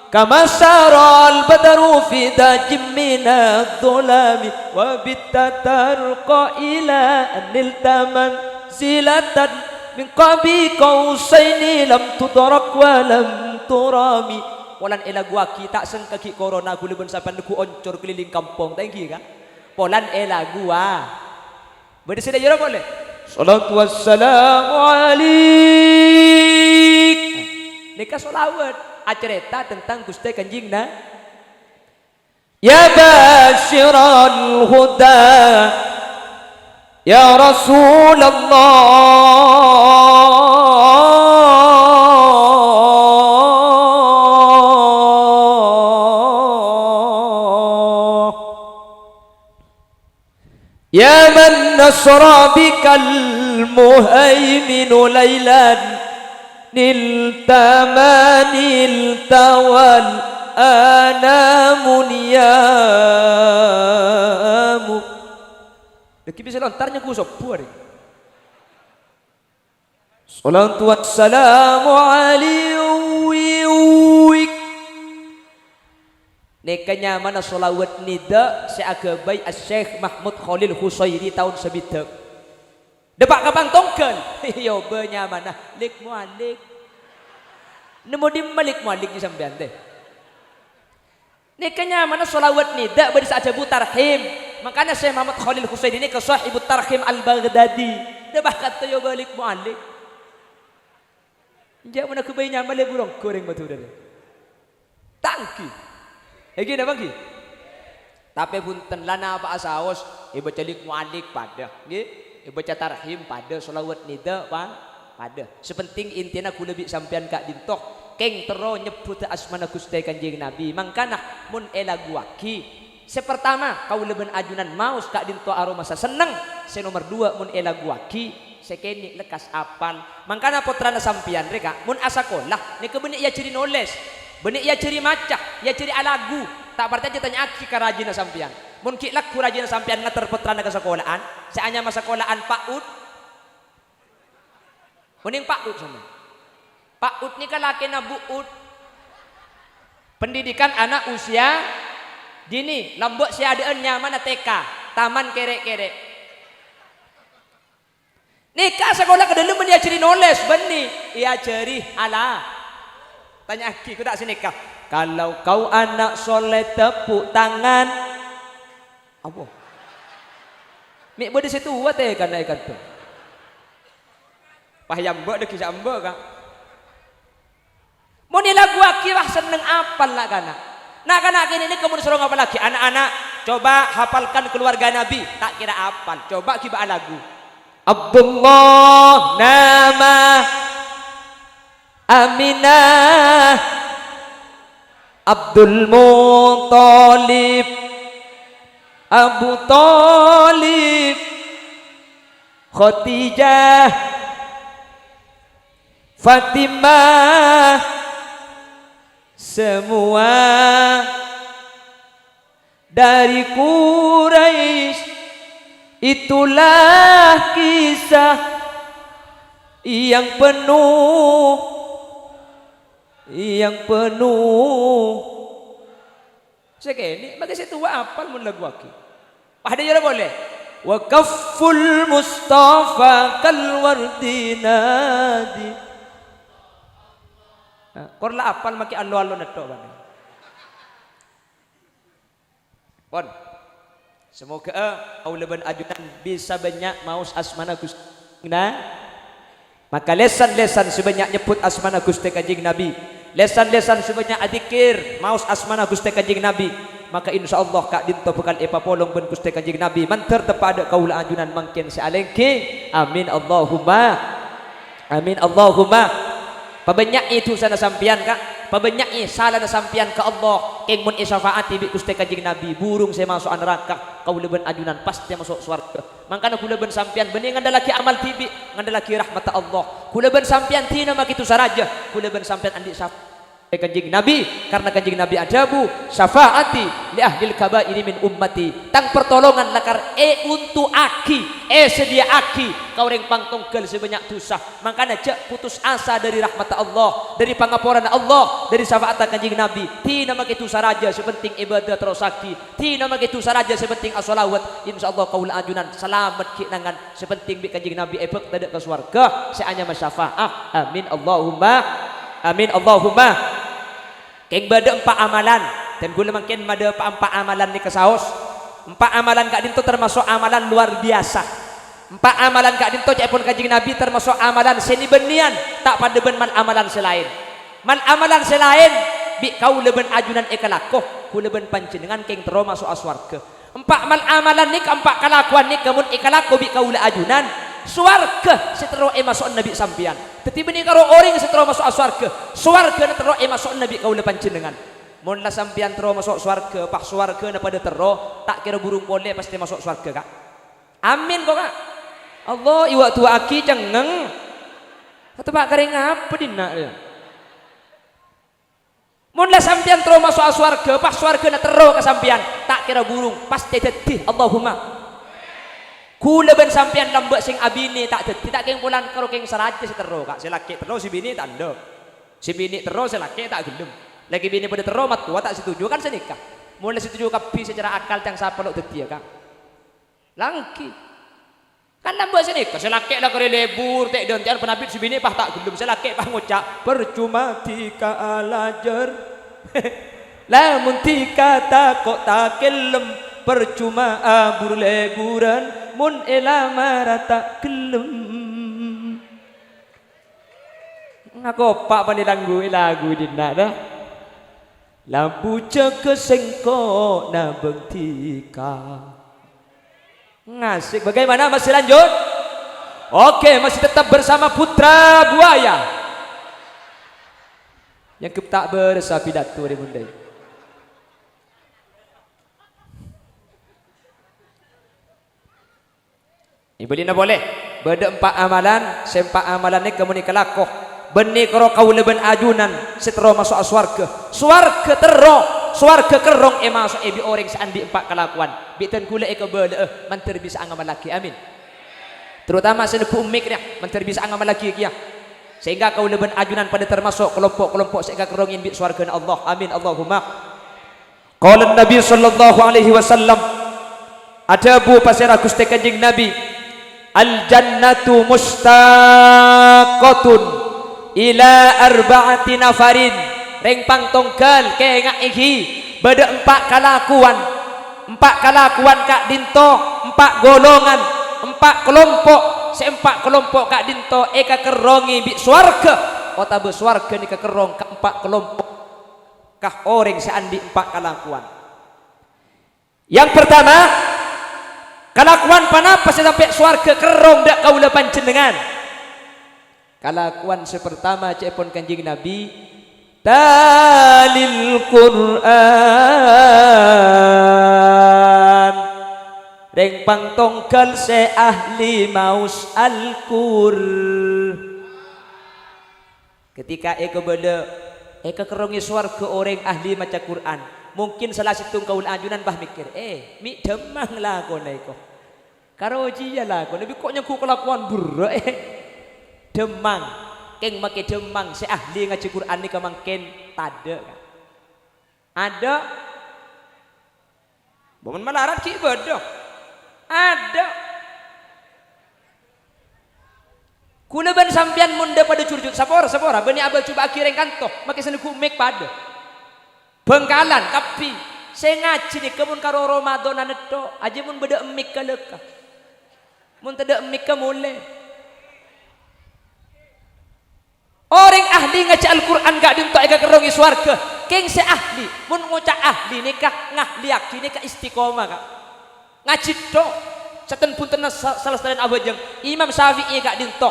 Kama saral badru fi dajim minadh dhulami. Wa bitta tarqa ila an nilta manzilatan min qabi qausaini lam tudrak wa lam turami. Polana èlaguwaghi ta' sengka ghi' korona ghulâ bân sampèyan lagghu oncor keliling kampong. Ta' èngghi, Ka'? Polana èlaguwa-, Bâdâ sè dhâjâra polè. Shalatu wassalamu alaik. Nèka shalawat acarèta tentang Ghustè Kanjeng Na-, Ya basyiral huda, ya Rasulullah. Ya man nasra bikal muhaiminu lailan, nilta ma nilta wal anamu niyamu. Lagi bisa lontar nyeku sobbhu arè. Shalatu wassalamu alaik. Nèka nyamana shalawat nida sè aghâbây Asy-Syaikh Mahmud Khalil Husairi taon sabidhâk. Dâpa' ka pangtongghâl. Èobâ nyamana Lik Mualik. Nemmo dimma Lik Mualik sampèyan, tè? Nèka nyamana shalawat nida bâdâ sè ajhâbu tarhim. Mangkana Syekh Muhammad Khalil Husaini nèka Shahibut Tarhim Al-Baghdadi. Dâpa' ka'dinto èobâ Lik Mualik. Enjâ' mon aghâbây nyama lè burung gorèng Madhurâ. Ta' èngghi. Èngghi napa èngghi? Tapè bhunten, la napa'a saos, èbâca Lik Mualik padâ, ngghi? Èbâca tarhim padâ, shalawat nida pa-, padâ. Sè penting intina ghulâ bi' sampèyan ka'dinto kèng terro nyebbhudhâ asmana Ghustè Kanjeng Nabi. Mangkana mon èlaguwaghi, sè partama, kaulâ bân ajunan maos ka'dinto aromasa senneng. Sè nomer duwâ', mon èlaguwaghi, sè kènè' lekkas apal. Mangkana pottrana sampèyan rè, Ka', mon asakola, nèka bânnè èajhâri nolès, bânnè èajhâri maca, èajhâri alagu. Ta' parcajâ tanya'aghi ka rajina sampèyan. Mon ghi' lagghu rajina sampèyan ngater pottrana ka sakola'an, sè anyama sakola'an Pak Ut, Onèng Pak Ut sampèyan. Pak Ut nèka lakèna Bu Ut. Pendidikan anak usia dini, lambâ' sè adâ'ân nyamana T K, taman kèrè'-kèrè'. Nèka sakola ka dâlem bânnè èajhâri nolès, bânnè èajhâri ala-, tanya'aghi, ko ta' sè nèka. Kalau kau anak soleh, tepuk tangan. Apa? Mè' bâdâ sè towa tèkana è kanto. Pas è embâ' dhâggi' sè embâ', Ka'. Mon èlaguwaghi, wah, senneng apal na'-kana'. Na'-kana' kènè' nèka mon soro ngapallaghi, "Ana'-ana', Coba hafalkan keluarga Nabi, ta' kèra apal. Coba ghibâ alagu. Abdullah nama Aminah, Abdul Muthalib, Abu Thalib, Khadijah, Fatimah, semua dari Quraisy. Itulah kisah yang penuh, yang penuh. Sè kènè', makè sè towa apal mon laguwaghi. Padâ jârèya polè. Wa kafful Mustafa kal wardi nadi. Nah, kor la apal makè allo-allo nètto' bâ'na. Pon. Semoga kaulâ bân ajunan bisa bânnya' maos asmana Ghustè. Nah, maka lèsan-lèsan sè bânnya' nyebbhut asmana Ghustè Kanjeng Nabi, lèsan-lèsan sè bânnya' adzikir maos asmana Ghustè Kanjeng Nabi, maka insyaallah ka'dinto bhâkal èpapolong bân Ghustè Kanjeng Nabi mandhâr teppa' dâ' kaulâ ajunan mangkèn sè alèngghi. Amin Allahumma. Amin Allahumma. Pabânnya'è dhusana sampèyan, Ka'. Pabânnya'è salana sampèyan ka Allah. Kèng mon èsafa'adhi bi' Ghustè Kanjeng Nabi, burung sè maso'a naraka, kaulâ bân ajunan pastè maso' sowarghâ. Mangkana kaulâ bân sampèyan bânnè ngandhâllaghi amal dhibi', ngandhâllaghi rahmatta Allah. Kaulâ bân sampèyan dhina makè dhusa rajâ, kaulâ bân sampèyan andi' syafaat Kanjeng Nabi, karna Kanjeng Nabi adhâbu, "Syafa'ati li ahlil kaba'iri min ummati." Tang partolongan lakar èontu'aghi, èsadhiyâ'aghi ka orèng pangtongghâl sè bânnya' dhusa. Mangkana jhâ' putus asa dhâri rahmatta Allah, dhâri pangaporana Allah, dhâri syafa'atta Kanjeng Nabi. Dhina makè dhusa rajâ, sè penting ibadah terrosaghi. Dhina makè dhusa rajâ, sè penting asholawat. Insyaallah kaulâ ajunan salamet ghi' nangan. Sè penting bi' Kanjeng Nabi èbhâkta dâ' ka sowarghâ sè anyama syafa'ah. Amin Allahumma. Amin Allahumma. Kèng bâdâ empa' amalan. Dân kaulâ mangkèn madhâpa'a empa' amalan nèka saos. Empa' amalan ka'dinto tamaso' amalan lowar biyasa. Empa' amalan ka'dinto ca'èpon Kanjeng Nabi tamaso' amalan sè nè-bânnèyan, ta' padâ bân mal-amalan sè laèn. Mal-amalan sè laèn bi' kaulâ bân ajunan èkalako, kaulâ bân panjhennengngan kèng terro maso'a sowarghâ. Empa' mal-amalan nèka, empa' kalakowan nèka mon èkalako bi' kaulâ ajunan, sowarghâ sè terro èmaso'ana bi' sampèyan. Dhâddhi bânnè karo orèng sè terro maso'a sowarghâ, sowarghâna terro èmaso'ana bi' kaulâ panjhennengngan. Mon la sampèyan terro maso' sowarghâ, pas sowarghâna padâ terro, ta' kèra burung polè pastè maso' sowarghâ, Ka'. Amin, ko', Ka'. Allah, èwa' duwâ'aghi cengngeng. Ateppa' karè ngapa dinna', ya? Mon la sampèyan terro maso'a sowarghâ, pas sowarghâna terro ka sampèyan, ta' kèra burung, pastè dhâddhi. Allahumma. Kaulâ bân sampèyan lambâ' sè abinè ta' dhâddhi, ta' kèng polana karo kèng sarajâ sè terro, Ka'. Sè lakè' terro sè binè ta' endâ'. Sè binè terro sè lakè' ta' ghellem. Lakè binè padâ terro, mattowa ta' setuju, kan sanèka. Mon la setuju kabbhi secara akal, ca'na sapa lo' dhâddhiyâ, Ka'? Langghi. Kan lambâ' sanèka, sè lakè' la karè lebur, tè'-dântè'an panapit sè binè' pas ta' ghellem, sè lakè' pas ngoca', "Parcoma dhika alajâr. Lamon dhika tako' ta' ghellem, parcoma abur-leburan, mon èlamara ta' ghellem." Ngakopa' panè langgu, èlagu dinna', ta? Labu jâgâ sèngko' nabâng dhika. Ngasik. Bagaimana? Masih lanjut? Oke, masih tetap bersama Putra Buaya. Nyangghep ta' bârâssa pidato rè mon dhâi. Èbâlina polè, bâdâ empa' amalan, sè empa' amalan nèka mon èkalako, bânnè karo kaulâ bân ajunan sè terro maso'a sowarghâ. Sowarghâ terro, sowarghâ kerrong èmaso'è bi' orèng sè andi' empa' kalakowan. Bi' dân kaulâ èkabâlâ'â, mandhâr bisa'a ngamallaghi. Amin. Terutama sè neggu' mik rèya, mandhâr bisa'a ngamallaghi kèya. Sehingga kaulâ bân ajunan padâ tamaso' kalompo'-kalompo' sè èkakerrongè bi' sowarghâna Allah. Amin, Allahumma. Qala Nabi sallallahu alaihi wasallam, adhâbu pasèra Ghustè Kanjeng Nabi, "Al jannatu mustaqatun ila arba'ati nafarin." Rèng pangtongghâl, kènga'è ghi, bâdâ empa' kalakowan. Empa' kalakowan ka'dinto, empa' golongan, empa' kalompo', sè empa' kalompo' ka'dinto èkakerrongè bi' sowarghâ, otabâ sowarghâ nèka kerrong ka empa' kalompo'. Ka orèng sè andi' empa' kalakowan. Yang pertama, kalakowan ponapa sè sampè' sowarghâ kerrong dâ' kaulâ panjhennengngan? Kalakowan sè pertama, ca'èpon Kanjeng Nabi, "Talil Qur'an." Rèng pangtonggal sè ahli maos Al-Qur. Ketika èkabâlâ, èkakerrongè sowarghâ orèng ahli maca Qur'an, mungkin sala sèttong kaulâ ajunan pas mèkkèr, "Eh, mè' dhâmmang lakona èko? Karo jiyâ lakona, bi' ko' nyangghu kalakowan berrâ', eh." Dhâmmang, kèng makè dhâmmang sè ahli ngajhi Qur'an nèka mangkèn tadâ', Ka'. Adâ'. Mon malarat ghi' bâdâ. Adâ'. Kaulâ bân sampèyan mon dâ' padâ jurjut, sapora, sapora, bânnè abâ' jhubâ'âghi rèng kanto, makè sè neggu' mik padâ. Bhângkalan, kabbhi. Sè ngajhi nèka mon karo Ramadan nètto, ajâ mon bâdâ mik ka lèka. Mon tadâ' mik ka molè. Orèng ahli ngajhi Al-Qur'an ka'dinto èkakerrongè sowarghâ. Kèng sè ahli, mon ngoca' ahli nèka, ngahliyaghi nèka istiqomah, Ka'. Ngajhi tho. Sèttong bhuntenna sa-, sala sadhâjâna abhâjâng. Imam Syafi'i ka'dinto.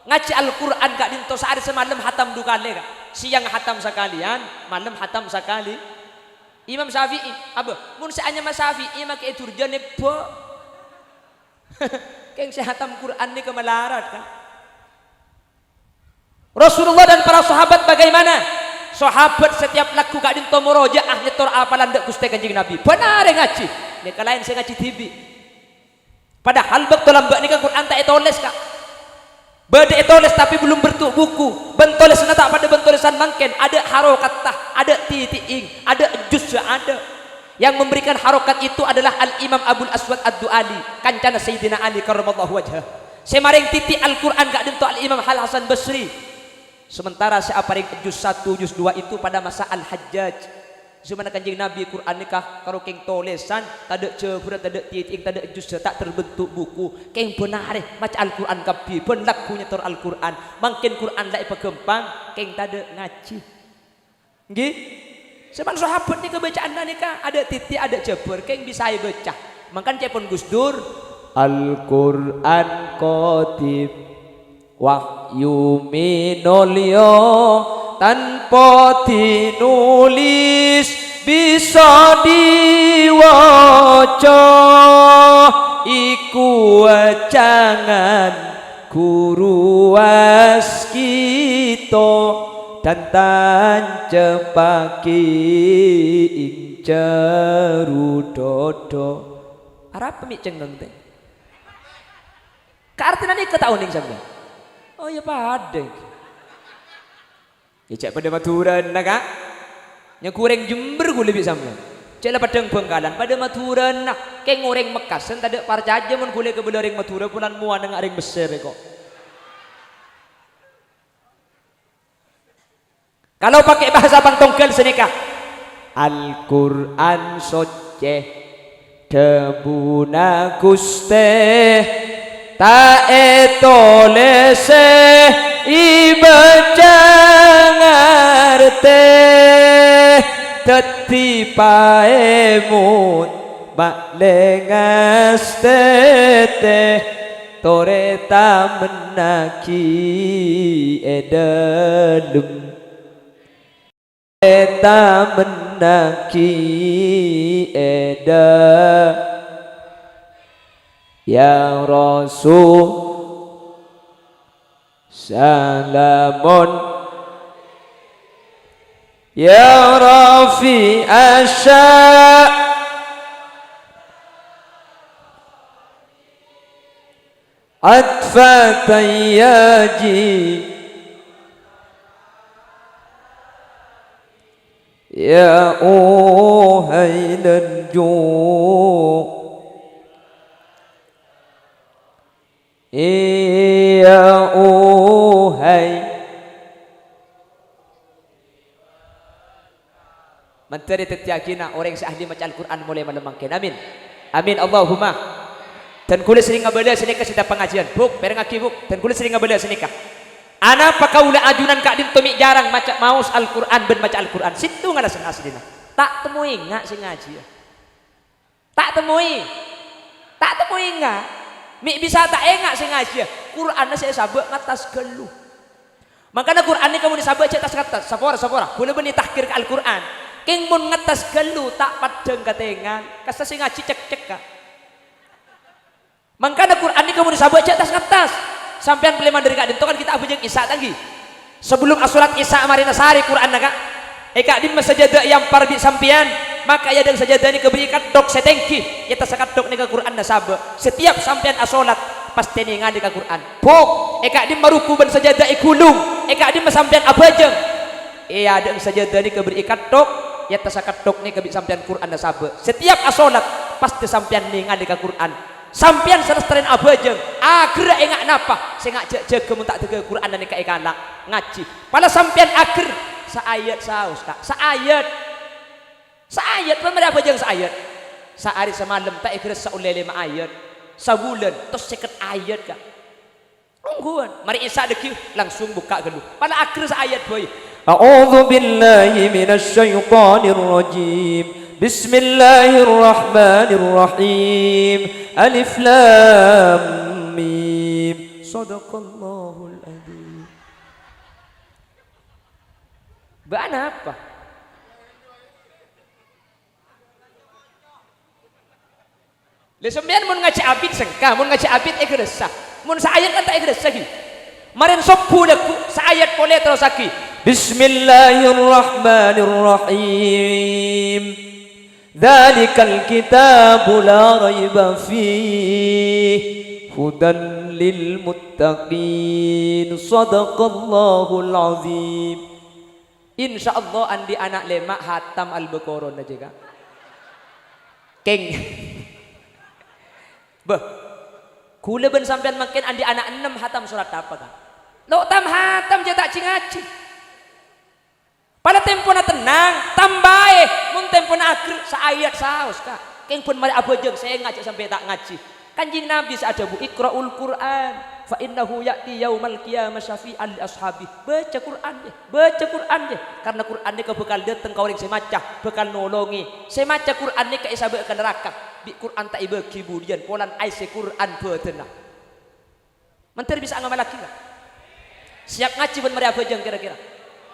Ngajhi Al-Qur'an ka'dinto saarè samalem hatam du kalè, Ka'. Sèyang hatam sakalèyan, malem hatam sakalè. Imam Syafi'i, abâ, mon sè anyama Syafi'i makè durjân ebbâ. Kèng sè hatam Qur'an nèka malarat, Ka'. Rasulullah dan para sahabat bagaimana? Sahabat setiap lagghu ka'dinto morojaah nyetor apalan dâ' Ghustè Kanjeng Nabi. Bân arè ngajhi. Nèka laèn sè ngajhi dhibi'. Padahal bâkto lambâ' nèka Qur'an ta' ètolès, Ka'. Bâdâ ètolès tapè belum bertuk buku. Bân tolèsanna ta' padâ bân tolèsan mangkèn. Adâ' harokatta, adâ' titi'ing, adâ' juzza, adâ'. Yang memberikan harokat itu adalah Al-Imam Abul Aswad Ad-Du'ali, kancana Sayyidina Ali karramallahu wajhah. Sè marèng titi' Al-Qur'an ka'dinto Al-Imam Al-Hasan Basri. Sementara sè aparèng juz satu, juz dua itu pada masa Al-Hajjaj. Jhâmanna Kanjeng Nabi Qur'an nèka karo kèng tolèsan, tadâ' jhâbhurrân, tadâ' titi'ing, tadâ' juzza, ta' terbentuk buku. Kèng bân arè maca Al-Qur'an kabbhi, bân lagghu nyetor Al-Qur'an. Mangkèn Qur'an la èpaghâmpang, kèng tadâ' ngajhi. Ngghi? Sè bân sahabat nèka bâca'anna nèka adâ' titi', adâ' jhâbhur, kèng bisa èbâca. Mangkana ca'èpon Gus Dur, "Al-Qur'an Qadim, wahyu minolyo, tanpa tinulis bisa diwaca, iku wècangan ghuru waskita." Dan tancepaghi ing jhâru dhâdhâ. Arapa mè' cengngeng, tè? Ka artèna nèka ta' onèng sampèyan? Oh, iyâ padâ. Iyâ, cè' padâ Madhurâna, Ka'. Nyangghu orèng Jember ghulâ bi' sampèyan. Cè' la padâ Bhângkalan, padâ Madhurâna. Kèng orèng Mekkasan tadâ' parcajâ mon ghulâ èkabâlâ orèng Madhurâ, polana mowana nga' orèng Messer, kok. Kalau pakai bahasa pangtonggal sanèka, Al-Qur'an Soccè, dhâbuna Ghustè, ta' ètolèsè èbâca ngartè, dhâddhi paèmot ma'lè ngastètè. Torè tamennaghi è dhâlem. Torè tamennaghi è dhâ-, ya Rasul. Salamun, ya Rafi Asya. Atfatan ya ji. Ya uhai lenju. Iya uhai. Mandhâr èdhâddhiyâghina orèng sè ahli maca Al-Qur'an molaè malem mangkèn. Amin. Amin, Allahumma. Dan kaulâ serrèng ngabâlâ sanèka sè ta' pangajiyân. Bu', pèrengngaghi, Bu'. Dan kaulâ serrèng ngabâlâ sanèka. Anapa kaulâ ajunan ka'dinto mè' jhârâng maca, maos Al-Qur'an bân maca Al-Qur'an? Sèttong alasanna asllina. Ta' temmo enga' sè ngajiyâ. Temmoè. Ta' temmoè enga'. Mè' bisa ta' enga' sè ngajhiyâ. Qur'anna sè èsabâ' ngattas ghâllu. Mangkana Qur'an nèka mon èsabâ' jhâ' tas-ngattas. Sapora, sapora. Kaulâ bânnè tahkir ka Al-Qur'an. Kèng mon ngattas ghâllu ta' paddhâng katèngan. Kassa sè ngajhi cekcek, Ka'. Mangkana Qur'an nèka mon èsabâ' jhâ' tas-ngattas. Sampèyan palèman dâri ka'dinto kan ghi' ta' abhâjâng Isya' ta' ghi? Sabellum asolat Isya' marèna sarè Qur'anna, Ka'. È ka'dimma sajâdâ èampar bi' sampèyan, maka è adâ'na sajâdâ nèka bâri' katthok sè tèngghi, è attassa katthok nèka Qur'anna sabâ'. Setiap sampèyan asolat, pastè nèngalè ka Qur'an. Bu', è ka'dimma ruku' bân sajâdâ èghulung, è ka'dimma sampèyan abhâjâng. È adâ'na sajâdâ nèka bâri' katthok, è attassa katthok nèka bi' sampèyan Qur'anna sabâ'. Setiap asolat, pastè sampèyan nèngalè ka Qur'an. Sampèyan salastèna abhâjâng, aghârrâ enga' napa, sè ngajhâ' jâgâ mon ta' dhâgâ Qur'anna nèka èkala', ngajhi. Pala sampèyan aghâr, saayat saos, Ka', saayat. Saayat, bân marè abhâjâng saayat. Saarè samalem ta' èghârressa ollè lèma ayat. Sabulân, tos sèket ayat, Ka'. Ongghuwân, marè Isya' dhâggi' langsung bukka' ghâllu. Pala aghâr saayat bhâi. أعوذ بالله من الشيطان الرجيم. بسم الله الرحمن الرحيم. ألف لام ميم. صدق الله العظيم. Bâ'na apa? Lè, sampèyan mon ngajhi abit sengka, mon ngajhi abit èghârressa. Mon saayat kan ta' èghârressa, ghi. Marèn sobbhu lagghu', saayat polè terrossaghi. Bismillahirrahmanirrahim. Dzalikal kitabu la raiba fih, hudan lil muttaqin. Shadaqallahul azim. Insyaallah andi' ana' lèma' hatam Al-Baqarah jâ, Ka'. Kèng. Bâh. Kaulâ bân sampèyan mangkèn andi' ana' ennem hatam sorat apa, Ka'? Lo' tam-hatam jâ ta' jhi-ngajhi. Pala tempona tennang, tambâi. Mon tempona aghâr, saayat saos, Ka'. Kèng bân marè abhâjâng, sènga' jâ' sampè' ta' ngajhi. Kanjeng Nabi sè adhâbu, "Iqra'ul Qur'an, fa innahu ya'ti yaumal qiyamah syafi'an li ashabi." Baca Qur'an, yâ. Baca Qur'an, yâ. Karna Qur'an nèka bhâkal dâteng ka orèng sè maca, bhâkal nolongè. Sè maca Qur'an nèka èsabâ' ka naraka. Bi' Qur'an ta' èbâghi budiyân, polana aèssè Qur'an bhâdhânna. Mandhâr bisa ngamallaghi, Ka'? Siap ngajhi bân marè abhâjâng kèra-kèra.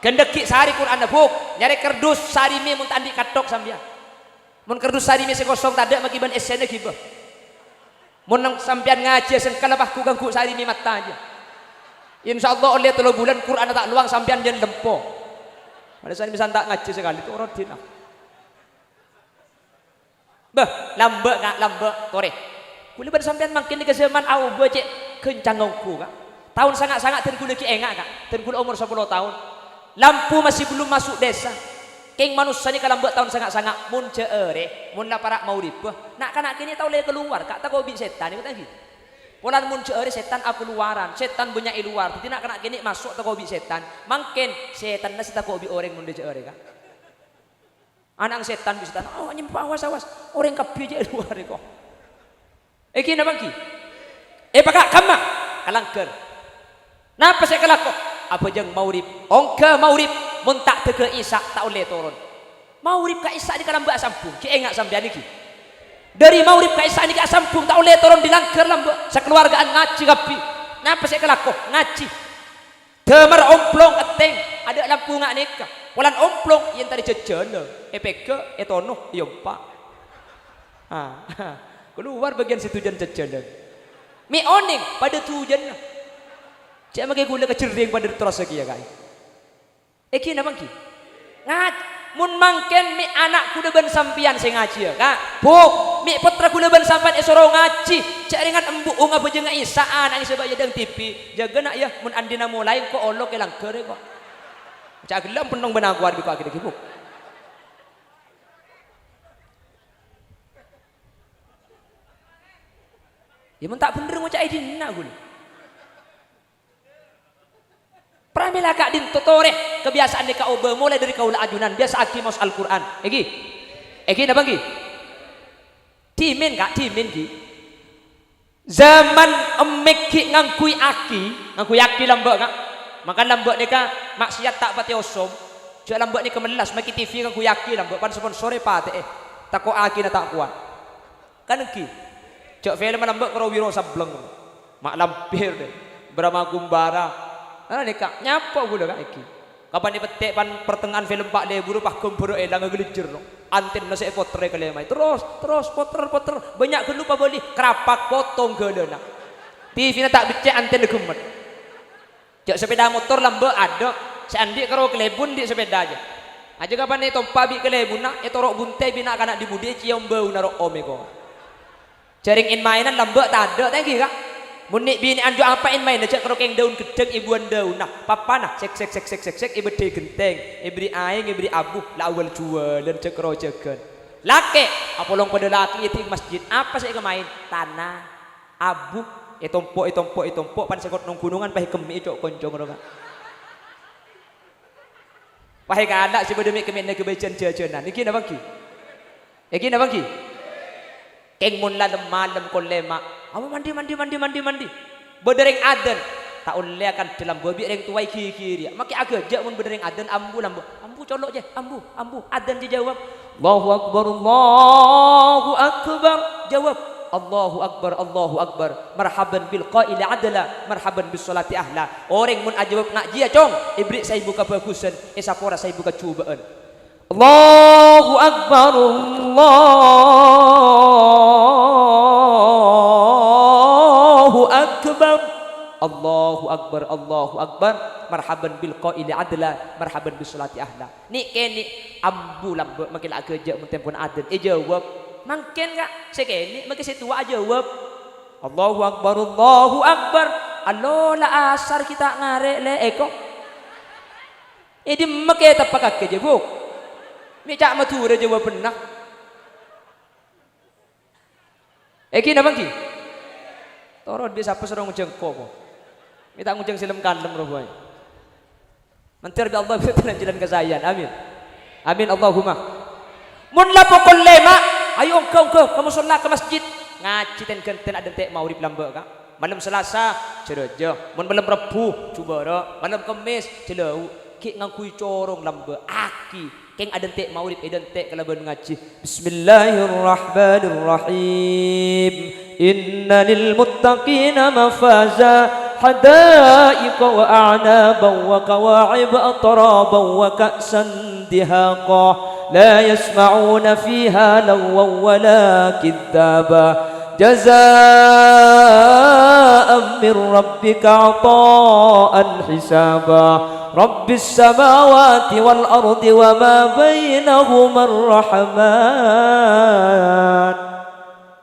Ghândhâghi sarè Qur'anna, Bu'. Nyarè kardus sarè mè' mon ta' andi' katthok sampèyan. Mon kardus sarè mè' sè kosong tadâ' maghi bân essèna ghibâ. Mon nang sampèyan ngajhiyâ sengkala pagghu' ganggu sarè mè' matta jâ. Insyaallah ollè tello bulân Qur'anna ta' lowang sampèyan jân lempo. Manasan misan ta' ngajhi sakalè, toron dina. Bâh, lambâ', Ka', lambâ', torè. Kaulâ bân sampèyan mangkèn nèka jhâman aobâ cè' ghâncangnga ongghu, Ka'. Taon sanga'-sanga' dân kaulâ ghi' enga', Ka'. Dân kaulâ omor sapolo taon. Lampu masih belum masuk desa. Kèng manossa nèka lambâ' taon sanga'-sanga', mon jhâ' arè, mon la para' maghribâ, na'-kana' kènè' ta' ollè kalowar, Ka', tako' bi' sètan, èkoca' ghi. Polana mon jhâ' arè sètan akalowaran, sètan bânnya' è lowar. Dhâddhi na'-kana' kènè' maso' tako' bi' sètan. Mangkèn sètanna sè tako' bi' orèng mon jhâ' arè, Ka'. Ana' sètan bi' sètan, "Oh, nyempa, awas, awas. Orèng kabbhi jhâ' è lowar, èko." Èngghi napa èngghi? Èpaka' kamma? Ka langghâr. Napa sè èkalako? Abhâjâng maghrib. Ongghâ maghrib, mon ta' dhâgâ Isya' ta' ollè toron. Maghrib ka Isya' nèka lambâ' asambhung. Ghi' enga' sampèyan nèka. Dhâri maghrib ka Isya' nèka asambhung, ta' ollè toron dâri langghâr lambâ'. Sakalowarga'an ngajhi kabbhi. Napa sè èkalako? Ngajhi. Dâmar omplong èttèng, adâ' lampu nga' nèka. Polana omplong èentarè jhâjhâna, èpèghâ', ètono, èompa'. Ah, kalowar bâgiyân sè dhujân jhâjhâna. Mè' onèng padâ dhujânna. Jhâ' makè ghulâ ka Jerring padâ terrossaghi, yâ, Ka'. Èngghi napa èngghi? Ngaj-, mon mangkèn mè' ana' ghulâ bân sampèyan sè ngajhiyâ, Ka'. Bu', mè' pottra ghulâ bân sampèyan èsoro ngajhi, jhâ' rèngan embu'na abhâjângnga Isya' ana' sè bâjâ dâ' T V. Jâgâ, na', yâ, mon andi'na molaè engko' olok è langghâr, ko'. Jhâ' ghellâ' pennong bân akowa bi' ko' aghâdhâghi, Bu'. Yâ, mon ta' bhendher ngoca' è dinna', ghulâ. Pramèla ka'dinto torè kabiyasa'an nèka obâ molaè dhâri kaulâ ajunan, biyasa'aghi maos Al-Qur'an. Èngghi? Èngghi napa èngghi? Dhimèn, Ka', dhimèn, ghi. Zaman emmèk ghi' ngangghuy aki, ngangghuy aki lambâ', Ka'. Mangkana lambâ' nèka maksiat ta' patè osom. Jhâ' lambâ' nèka mellas, makè T V ngangghuy aki lambâ', pan-sponsorè patè'è. Tako' akina ta' kowat. Kan èngghi. Jhâ' film lambâ' karo Wiro Sableng. Ma' lampir deh. Brahma Kumbara. Nah, nèka nyapo ghulâ ka èngghi. Kapan èpettè' pan pertengahan film Pa' Lebur, pas ghâmbhârâ èlang ghâlejjhâr, no. Antenna sè èpoterrè kalèmaè. Terros, terros, poter, poter. Bânnya' ghâllu pabâli. Krapak potong ghâlâna. T V-na ta' beccè', antenna ghemmet. Jhâ' sepèda motor lambâ' adâ', sè andi' karo kalèbun andi' sepèda jâ. Ajâ kapan ètompa' bi' kalèbunna, ètoro' buntè bi' na'-kana' dhi-budhi èciom bâuna ro'om èko. Jhâ' rèng èn-maènan lambâ' tadâ' ta' èngghi, Ka'. Mon nè'-binè'an jhâ' apa èn-maènna jhâ' karo kèng dâun ghedhâng èbuwân dâunna, pappana, sèk, sèk, sèk, sèk, sèk, sèk, èbâddhâi ghentèng, èbherri' aèng, èbherri' abu, la awwal juwâlân jhâ' karo jhâghân. Lakè', apolong padâ lakè' èdhi' masjid, apa sè èkamaèn? Tana. Abu, ètompo', ètompo', ètompo', pan sèkot nong ghunongan, pas èkemmè'è co'-konco ngono, Ka'. Pas èkala' sè bâdâ mè'-kemmè'na ghâbây jân-jhâjhânan. Èngghi napa èngghi? Èngghi napa èngghi? Kèng mon la lem-malem kollè, Ma'. Abu mandi, mandi, mandi, mandi, mandi. Bâdâ rèng adân. Ta' ollè akandhâ lambâ' bi' rèng towa èghighiri. Makè aghâjâ' mon bâdâ rèng adân, ambu lambâ'. Ambu colo' jâ, ambu, ambu. Adân jâ jâwâb. "Allahu Akbar, Allahu Akbar." Jâwâb, "Allahu Akbar, Allahu Akbar. Marhaban bil qaili adla, marhaban bis sholati ahla." Orèng mon ajâwâb nga' jiyâ, Cong, èbherri' saèbu kabhâghusân, èsapora saèbu kajhubâ'ân. "Allahu Akbar, Allahu Akbar. Allahu Akbar, Allahu Akbar. Marhaban bil qaili adla, marhaban bis sholati ahla." Nè'-kènè' ambu lambâ' makè la aghâjâ' mon tempona adân. Èjâwâb. Mangkèn, Ka', sè kènè' makè sè towa ajâwâb. "Allahu Akbar, Allahu Akbar." Allo la asar ghi' ta' ngarè' lè èko. È dimma kè teppa' kakè jâ, Bu? Mè' ca' Madhurâ jâwâbânna. Èngghi napa èngghi? Toron bi' sapa soro ngojhâng ko, po? Mè' ta' ngojhâng sè lem-kalem rowa bhâi. Mandhâr bi' Allah bhâdhân jhâlân kasaèyan. Amin. Amin, Allahumma. Mon la pokol lèma', ayo ongghâ-ongghâ ka mosolla, ka masjid. Ngajhi ten-ghânten adhânte' maghrib lambâ', Ka'. Malem Salasa, jâ rajâ. Mon malem Rebbhu, jhubârâ'. Malem Kemmès, jâlâu'. Ghi' ngangghuy corong lambâ', aki. Kèng adhânte' maghrib èdhânte' kalabân ngajhi. Bismillahirrahmanirrahim. Inna lil muttaqina mafaza, hadaiqa wa a'naban wa kawa'iba atraban wa ka'san dihaqa. La yasma'una fiha lagwan wa la kidzaba. Jazaa'an min rabbika 'atha'an hisaba. Rabbis samawati wal ardi wa ma bainahumar rahman.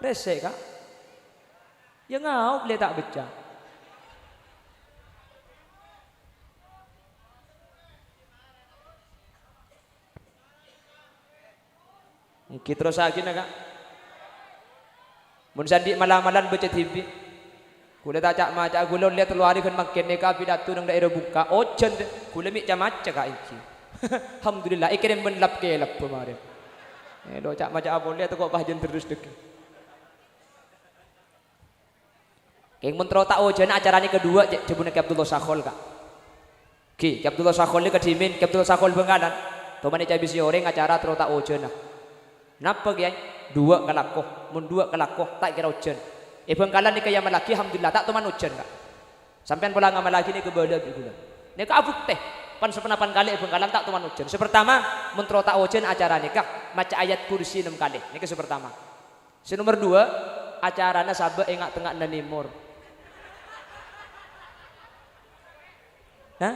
Rèsè', Ka'. Yâ ngaok lè ta' bâca. Èngghi terrossaghina, Ka'. Mon sè andi' mala-malan bâca dhibi'. Ghulâ ta' ca'-maca'a, ghulâ ollè tello arè ghân mangkèn nèka apidato neng dhaèra Bungka. Ojhân, ghulâ mè' ca-maca, Ka', èngghi. Alhamdulillah, èkèrèm bân lap-kèlap marè. Eh, lo ca'-maca'a polè, tako' pajhân terros dhâggi'. Kèng mon terro ta' ojhâna acara nèka duwâ', cè' dhâbuna Kè Abdullah Sakhol, Ka'. Ghi, Kè Abdullah Sakhol nèka dhimèn, Kè Abdullah Sakhol Bhângkalan. Toman ècabisè orèng acara terro ta' ojhâna. Napa, Kèyaè? Duwâ' kalako. Mon duwâ' kalako, ta' kèra ojhân. È Bhângkalan nèka èamallaghi, alhamdulillah, ta' toman ojhân, Ka'. Sampèyan pola ngamallaghi nèka bâlâ bi' ghulâ. Nèka abhuktè. Pan saponapan kalè è Bhângkalan ta' toman ojhân. Sè partama, mon terro ta' ojhân acara nèka, maca ayat kursi ennem kalè. Nèka sè partama. Sè nomer duwâ', acarana sabâ' è nga'-tengnga'anna nèmor. Hah?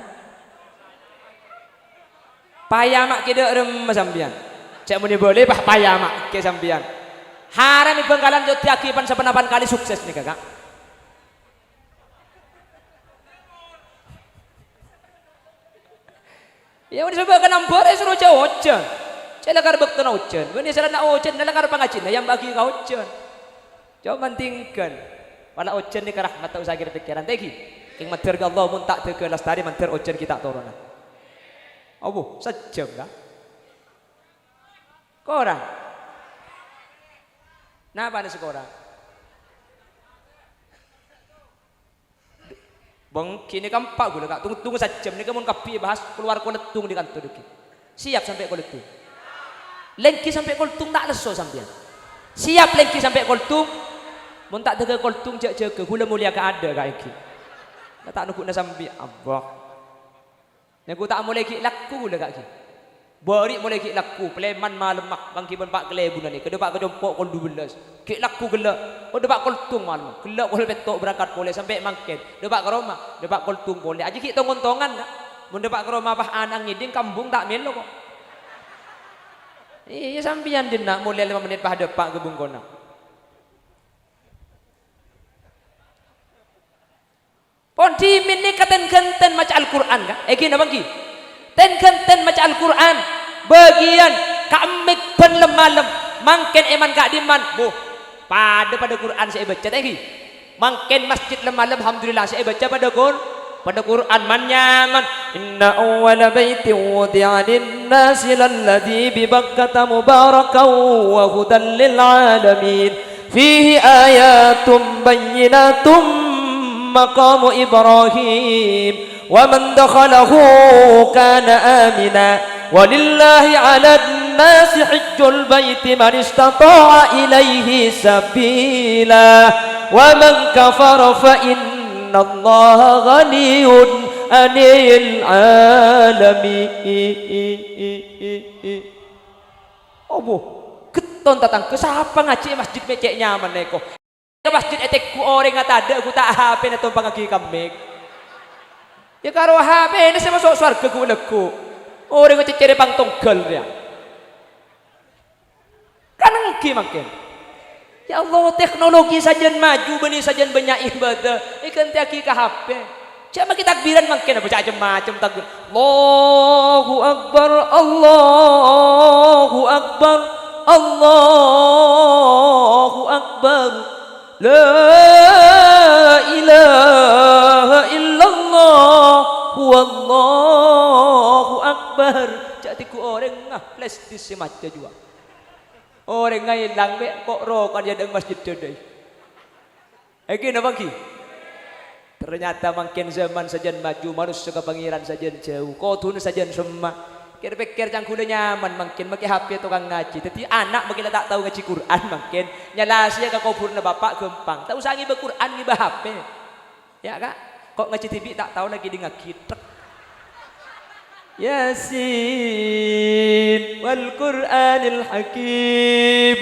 Payama' kèdâ' remma sampèyan. Cè' mon èbâli, pas payama' kè sampèyan. Haram è Bhângkalan nyodiyaghi pan-saponapan kalè sukses nèka, Ka'. Iyâ, mon sabâ' ka nambârâ soro jhâ' ojhân. Cè' la kar bâktona ojhân. Mon èsarana ojhân, la kar pangajhiyânna èambâ'âghi ka ojhân. Coma tinggal. Pola ojhân nèka rahmat, ta' osa kèr-pèkkèran. Tèngghi. Kèng mandhâr ka Allah, mon ta' dhâgâ lastarè mandhâr ojhân ghi' ta' torona. Abbhu, sajjhâm, Ka'? Korang. Napana sè korang? Bângkènè kampa' ghulâ, Ka'. Tung-, tung sajjhâm nèka mon kabbhi èbahas, kalowar koleddhung dâri kanto dhâggi'. Siap sampè' koleddhung? Lèngghi sampè' koleddhung ta' lesso sampèyan. Siap lèngghi sampè' koldhung? Mon ta' dâgâ koldhung, jâ'-jâgâ, ghulâ molèya ka adâ' ka èngghi. La ta' nongghuna sampè', Allah. Nèko ta' molè ghi' lagghu ghulâ ka èngghi. Bâri' molè ghi' lagghu, palèman malemma, bânggi bân pa' kalèbunna nèka, dâpa' ka compo' kol dubellâs. Ghi' lagghu ghellâ', oh, dâpa' koldhung malemma. Ghellâ' pol pètto' berangkat polè sampè' mangkèn. Dâpa' ka roma, dâpa' koldhung polè. Ajjhi ghi' tong-ontongan, Ka'. Mon dâpa' ka roma pas ana' ngèdhing, kambung ta' mèlo, ko'. Iyâ, sampèyan dinna' molè lèma mennit pas dâpa' ka bengkona. Pon dhimèn nèka ten-ghânten maca Al-Qur'an, Ka'? Èngghi napa èngghi? Ten-ghânten maca Al-Qur'an, bâgiyân ka'emmèk bân lem-malem, mangkèn è man ka'dimman, bu, padâ-padâ Qur'an sè èbâca, ta' èngghi? Mangkèn masjid lem-malem, alhamdulillah, sè èbâca padâ Qur-, padâ Qur'an, man-nyaman. Inna awwala baitin wudi'a lin-nasi lalladzi bi Bakkata mubarakan wa hudan lil alamin. Fihi ayatum bayyinatum maqamu Ibrahim, wa man dakhalahu kana amina, walillahi 'alan nasi hajjul baiti man istata'a ilaihi sabila, wa man kafara fa innallaha ghaniyyun 'anil 'alamin. Obo, ghetton tatangghâ, sapa ngajhi è masjid mè' cè' nyaman nèko? Ka masjid ètegghu' orèngnga tadâ' ghu ta' H P-na tompangngaghi kemmèk. Yâ karo H P-na sè maso' sowarghâ ghu-, lagghu'. Orèngnga cècèrè pang tongghâl rèya. Kan èngghi mangkèn. Ya Allah, teknologi sajân maju, bânnè sajân bânnya' ibâdâ, èghântèyaghi ka H P. Jhâ' makè takbiran mangkèn, apa cè' cem-macem takbir. Allahu Akbar, Allahu Akbar, Allahu Akbar. La ilaha illallah, wallahu akbar. Jhâ' tègghu' orèng, ah, plastis sè maca jhuwa. Orèngnga èlang, mè' ko' roko'an è adâ'na masjid dâdâi. Èngghi napa èngghi? Ternyata mangkèn zaman sajân maju, manossa ka Pangèran sajân jhâu, kodhuna sajân semma'. Kèr-pèkkèr cangghulâ nyaman mangkèn, makè H P tokang ngajhi. Dâddhi ana' makè la ta' tao ngajhi Qur'an mangkèn, nyalasèya ka kobhurrâ bapa' ghâmpang. Ta' osa ngibâ Qur'an, ngibâ H P. Ya, Ka'? Ko' ngajhi dhibi' ta' tao la kèdingngaghi, tek. Yasin wal Qur'anil Hakim.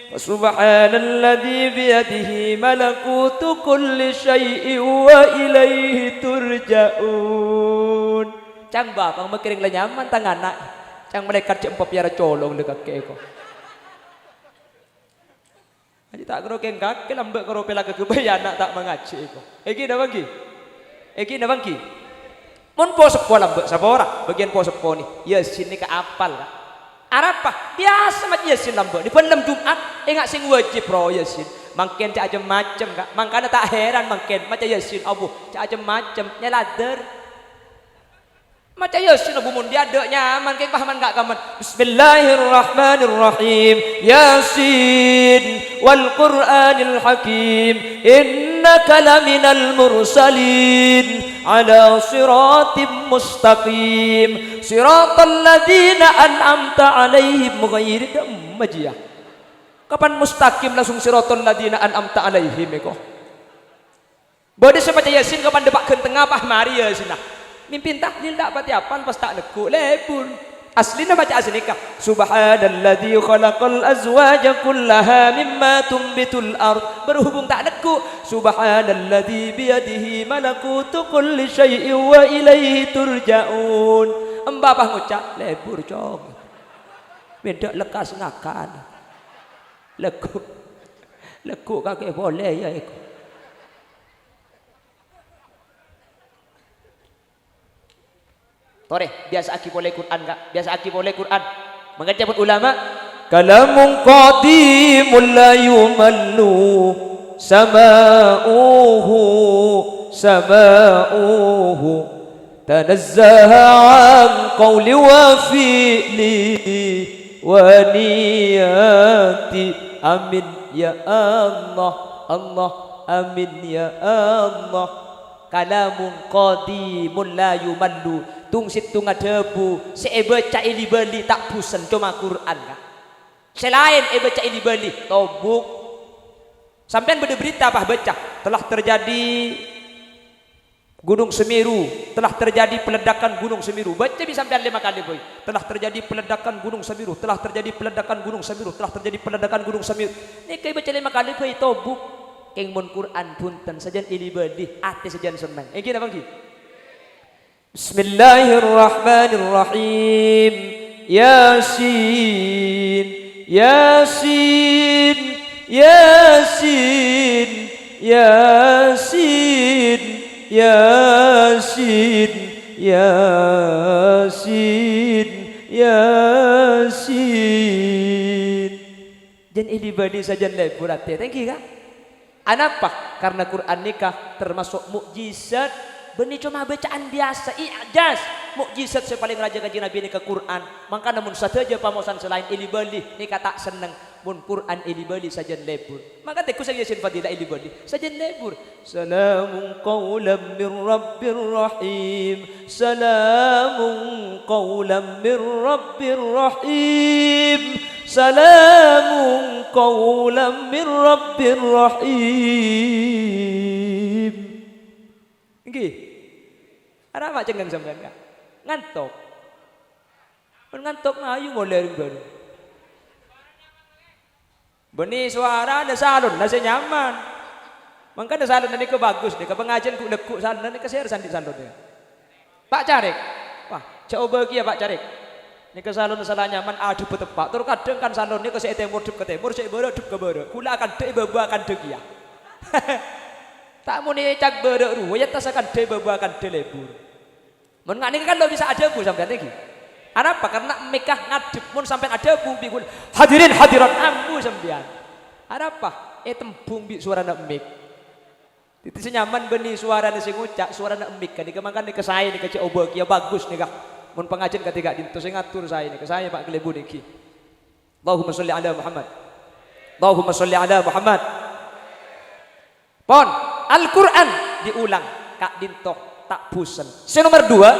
Fa subhanalladzi biyadihi malakutu kulli syai'in wa ilaihi turja'un. Cang bapa' makèrèng la nyaman tang ana'. Cang malaèkat jhâ' empa' pèyara colong la kakè ko'. Ajjhâ' ta' karo kèng kakè lambâ' karo pèlaka ghâbây ana' ta' mangajhi ko'. Èngghi napa èngghi? Èngghi napa èngghi? Mon po-seppo lambâ' sapora, bâgiyân po-seppo nè. Yasin nèka apal, Ka'. Arapa? Biyasa maca Yasin lambâ' nè, bân lem Jum'at, enga' sè wajib ro Yasin. Mangkèn jhâ' cem-macem, Ka'. Mangkana ta' heran mangkèn maca Yasin, abu, jhâ' cem-macem, nyaladdhâr. Maca Yasin, abu, mon dâ' adâ' nyaman, kèng pahaman ka' kaman. Bismillahirrahmanirrahim. Yasin wal Qur'anil Hakim. Innaka laminal mursalin ala siratim mustaqim. Siratal ladzina an'amta 'alaihim ghairi, dâ' emma jiyâ. Kapan mustaqim langsung siratal ladzina an'amta 'alaihim èko? Bâdâ sè maca Yasin kapan dâpa' ghântengnga pas marè Yasinna. Mimpin tahlil ta' patè apal pas ta' neggu', lebur. Aslina maca'a sanèka, "Subhanalladzi khalaqal azwaja kullaha mimma tumbitul ard." Berhubung ta' neggu', "Subhanalladzi biyadihi malakutu kulli syai'in wa ilaihi turja'un." Emba pas ngoca', "Lebur, Cong. Mènta lekkas ngakan." Leggu'. Leggu' kakè polè, yâ, èko. Torè, biyasa'aghi polè Qur'an, Ka'. Biyasa'aghi polè Qur'an. Mangkana ca'èpon ulama, "Kalamun qadimun la yumallu sama'uhu, sama'uhu. Tanazzaha an qawli wa fi'li wa niyati." Amin, ya Allah, Allah, amin, ya Allah. Kalamun qadimun la yumallu. Tong-sèttonga dhâbu sè èbâca èli-bâli ta' bhusen, coma Qur'an, Ka'. Sè laèn èbâca èli-bâli, tobuk. Sampèyan bâdâ berita apa bâca, "Telah terjadi Gunung Semeru, telah terjadi peledakan Gunung Semeru." Bâca bi' sampèyan lèma kalè bhâi, "Telah terjadi peledakan Gunung Semeru, telah terjadi peledakan Gunung Semeru, telah terjadi peledakan Gunung Semeru." Nèka èbâca lèma kalè bhâi, tobuk. Kèng mon Qur'an bhunten sajân èli-bâli, atè sajân senneng. Èngghi napa èngghi? Bismillahirrahmanirrahim. Yasin, Yasin, Yasin, Yasin, Yasin, Yasin, Yasin. Jân èli-bâli sajân lebur atè. Thank you, Ka'. Anapa? Karna Qur'an nèka termasuk mukjizat. Bânnè coma bâca'an biyasa, i'jaz. Mukjizat sè palèng rajâ Kanjeng Nabi nèka Qur'an. Mangkana mon sadhâjâ pamosan sè laèn èli-bâli, nèka ta' senneng. Mon Qur'an èli-bâli sajân lebur. Maka tèngghu sè Yasin Fadilah èli-bâli sajân lebur. Salamun qaulam mir rabbir rahim. Salamun qaulam mir rabbir rahim. Salamun qaulam mir rabbir rahim. Èngghi. Arapa cengngeng sampèyan, Ka'? Ngantok. Mon ngantok, mayu molè rèng bâru. Bânnè sowarana salonna sè nyaman. Mangkana salonna nèka bagus, nèka pangajiyân ghu'-lagghu' salonna nèka sèra sandhi' salonna. Pa' Carèk. Wah, jhâ' obâ kèya, Pa' Carèk. Nèka salonna sala nyaman, adhâbbhâ teppa'. Tor kadhâng kan salon nèka sè è tèmor dhâp ka tèmor, sè è bârâ' dhâp ka bârâ'. Ghulâ akandhâ' è bâbâ akandhâ' kèya. Ta' mon ècak bârâ' rowa, yâ tas akandhâ' è bâbâ akandhâ' lebur. Mon nga' nèka kan lo' bisa adhâbu sampèyan nèka. Anapa? Karna mèkka ngadhep. Mon sampèyan adhâbu, bi' ghul-, hadirin hadirat, ambu sampèyan. Anapa? Ètembhung bi' sowarana mik. Dhâddhi sè nyaman bânnè sowarana sè ngoca', sowarana mik. Ghânèka mangkana nèka saè nèka jhâ' obâ kèya bagus nèka. Mon pangajiyân kadhi ka'dinto sè ngator saè nèka, saè Pa' Kalèbu nèka. Allahumma sholli ala Muhammad. Allahumma sholli ala Muhammad. Pon, Al-Qur'an diulang ka'dinto ta' bhusen. Sè nomer dua,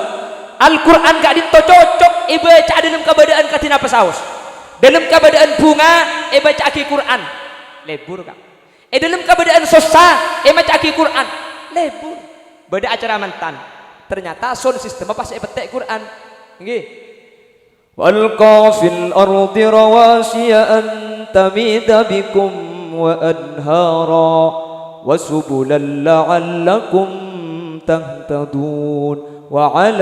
Al-Qur'an ka'dinto cocok èbâca'a dâlem kabâdâ'ân kadhi napa saos. Dâlem kabâdâ'ân bhunga èbâca'aghi Qur'an, lebur, Ka'. È dâlem kabâdâ'ân sossa èmaca'aghi Qur'an, lebur. Bâdâ acara mantan. Ternyata sound system pas èpettè' Qur'an. Ngghi. وألقى في الأرض رواسي أن تميد بكم وأنهارا وسبلا لعلكم تهتدون وعلامات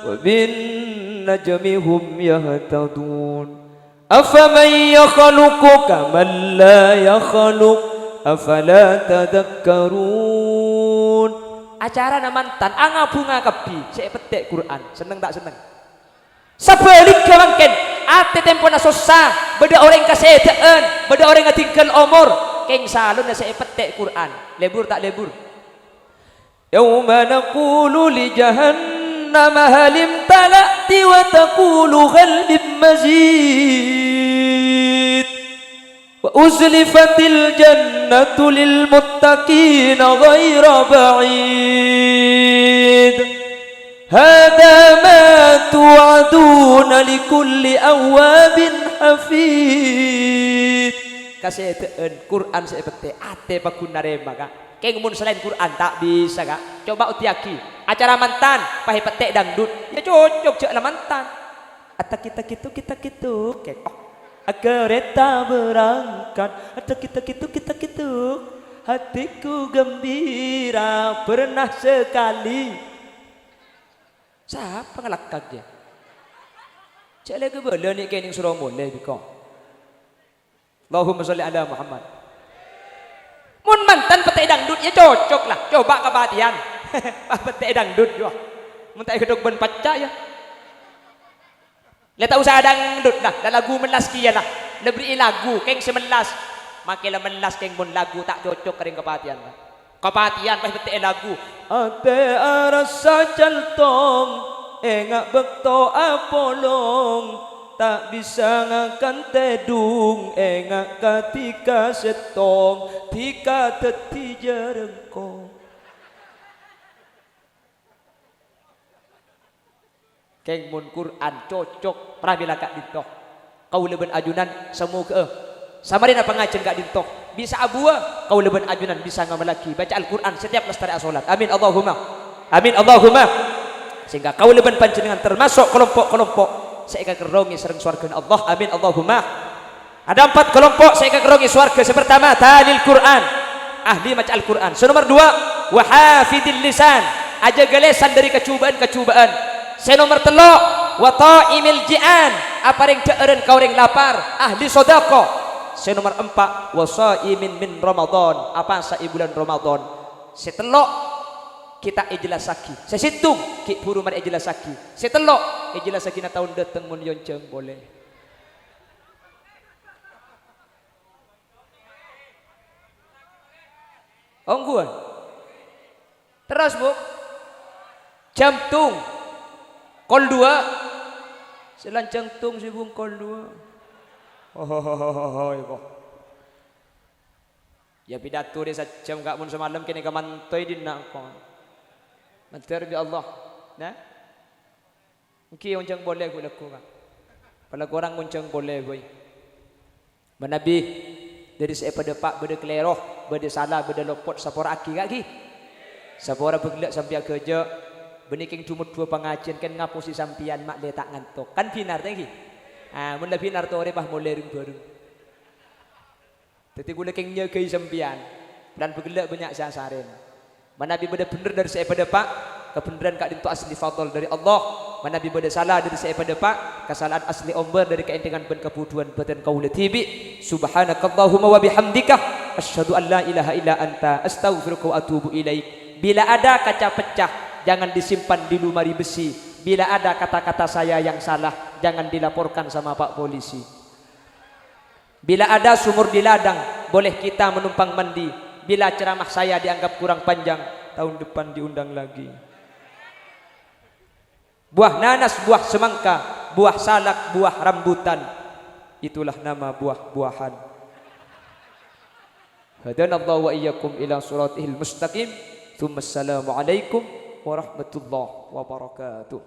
وبالنجم هم يهتدون أفمن يخلق كمن لا يخلق أفلا تذكرون Acarana mantan anga-bhunga kabbhi sè èpettè' Qur'an. Senneng ta' senneng? Sabhâligghâ mangkèn, atè tempona sossa, bâdâ orèng kasèdhâ'ân, bâdâ orèng adhingghâl omor, kèng salonna sè èpettè' Qur'an. Lebur ta' lebur? يوم نقول لجهنم هل امتلأت وتقول هل من مزيد وأزلفت الجنة للمتقين غير بعيد هذا ما توعدون لكل أواب حفيظ Kasèdhâ'ân Qur'an sè èpettè', atè paggun narèma, Ka'. Kèng mon salaèn Qur'an ta' bisa, Ka'. Coba oddhiyaghi, acara mantan, pas èpettè' dangdut, yâ cocok jhâ' la mantan. Ataki-taki tuki-taki tuk, kèto. Agareta berangkat, ataki-taki tuki-taki tuk. Hatiku gembira pernah sekali. Sapa ngalakkak, yâ? Cè' lè kabâlâ nè' kènèng soro molè, biko. Allahumma sholli ala Muhammad. Mon mantan pettè' dangdut, yâ cocok la. Coba kapatèyan. Pas pettè' dangdut, wah. Mon ta' èghedhok bân pacca', yâ. La ta' usa dangdut, la. La lagu mellas kèya, la. La bherri'i lagu, kèng sè mellas. Makè la mellas, kèng mon lagu ta' cocok ka rèng kapatèyan, la. Kapatèyan pas bettè'è lagu. Atè arassa caltong, enga' bâkto apolong, ta' bisa ngakan tèdung, enga' kadhi kasèttong, dhika dhâddhi jhârângkong. Kèng mon Qur'an cocok pramèla ka'dinto. Kaulâ bân ajunan samoghâ'â samarèna pangajhiyân ka'dinto bisa abuwâ, kaulâ bân ajunan bisa ngamallaghi baca Al-Qur'an setiap lastarè asolat. Amin, Allahumma. Amin, Allahumma. Sehingga kaulâ bân panjhennengngan termasuk kelompok-kelompok sè èkakerrongè sareng sowarghâna Allah. Amin, Allahumma. Ada empat kelompok sè èkakerrongè sowarghâ. Sè pertama, talil Qur'an. Ahli maca Al-Qur'an. Sè nomor dua, wa hafidil lisan. Ajâgâ lèsan dâri kajhubâ'ân-kajhubâ'ân. Sè nomor tello', wa ta'imil ji'an. Aparèng dhâ'ârân ka orèng lapar. Ahli sodako. Sè nomor empa', wa shaimin min Ramadan. Apasa è bulân Ramadan. Sè tello', ghi' ta' èjellassaghi. Sè sèttong, ghi' bhuru marè èjellassaghi. Sè tello', èjellassaghinah taon dhâteng mon èyonjhâng polè. Ongghuwân. Terros, Bu. Jhâm tong. Kol duwâ'. Sè lanjhâng tong sè bungkol duwâ'. Hohohohohoi, kok. Yâ, pidato rè sajjhâm, Ka', mon samalem kènè' kamantoy dinna' engko'. Mandhâr bi' Allah. Nah. Èngghi onjhâng polè ghu-, lagghu, Ka'. Pala korang onjhâng polè, boy. Manabi dâri sè èpadâpa' bâdâ kalèro, bâdâ sala, bâdâ lopot, sapora'aghi, Ka', ghi. Sapora bâ' ghellâ' sampè' aghâjâ', bânnè kèng dhumot dhuwâ pangajhiyân kèng ngaposè sampèyan ma' lè ta' ngantok. Kan bhinar, ta' èngghi? Ah, mon la bhinar torè, pas molè rèng-bhâreng. Dhâddhi kaulâ kèng nyâgâi sampèyan. Polana bâ' ghellâ' bânnya' sè asarèn. Manabi bâdâ bhendher dâri sè èpadâpa', kabhendherran ka'dinto asli fadl dâri Allah. Manabi bâdâ sala dâri sè èpadâpa', kasala'an asli ombâr dâri kaèntèngan bân kabhudhuwân bâdân kaulâ dhibi'. Subhanakallahumma wa bihamdika, asyhadu an la ilaha illa anta, astaghfiruka wa atubu ilaik. Bila ada kaca pecah, jangan disimpan di lemari besi. Bila ada kata-kata saya yang salah, jangan dilaporkan sama Pak Polisi. Bila ada sumur di ladang, boleh kita menumpang mandi. Bila ceramah saya dianggap kurang panjang, tahun depan diundang lagi. Buah nanas, buah semangka, buah salak, buah rambutan, itulah nama buah-buahan. Hadanallahu wa iyyakum ila siratihil mustaqim. Tsumma assalamualaikum warahmatullahi wabarakatuh.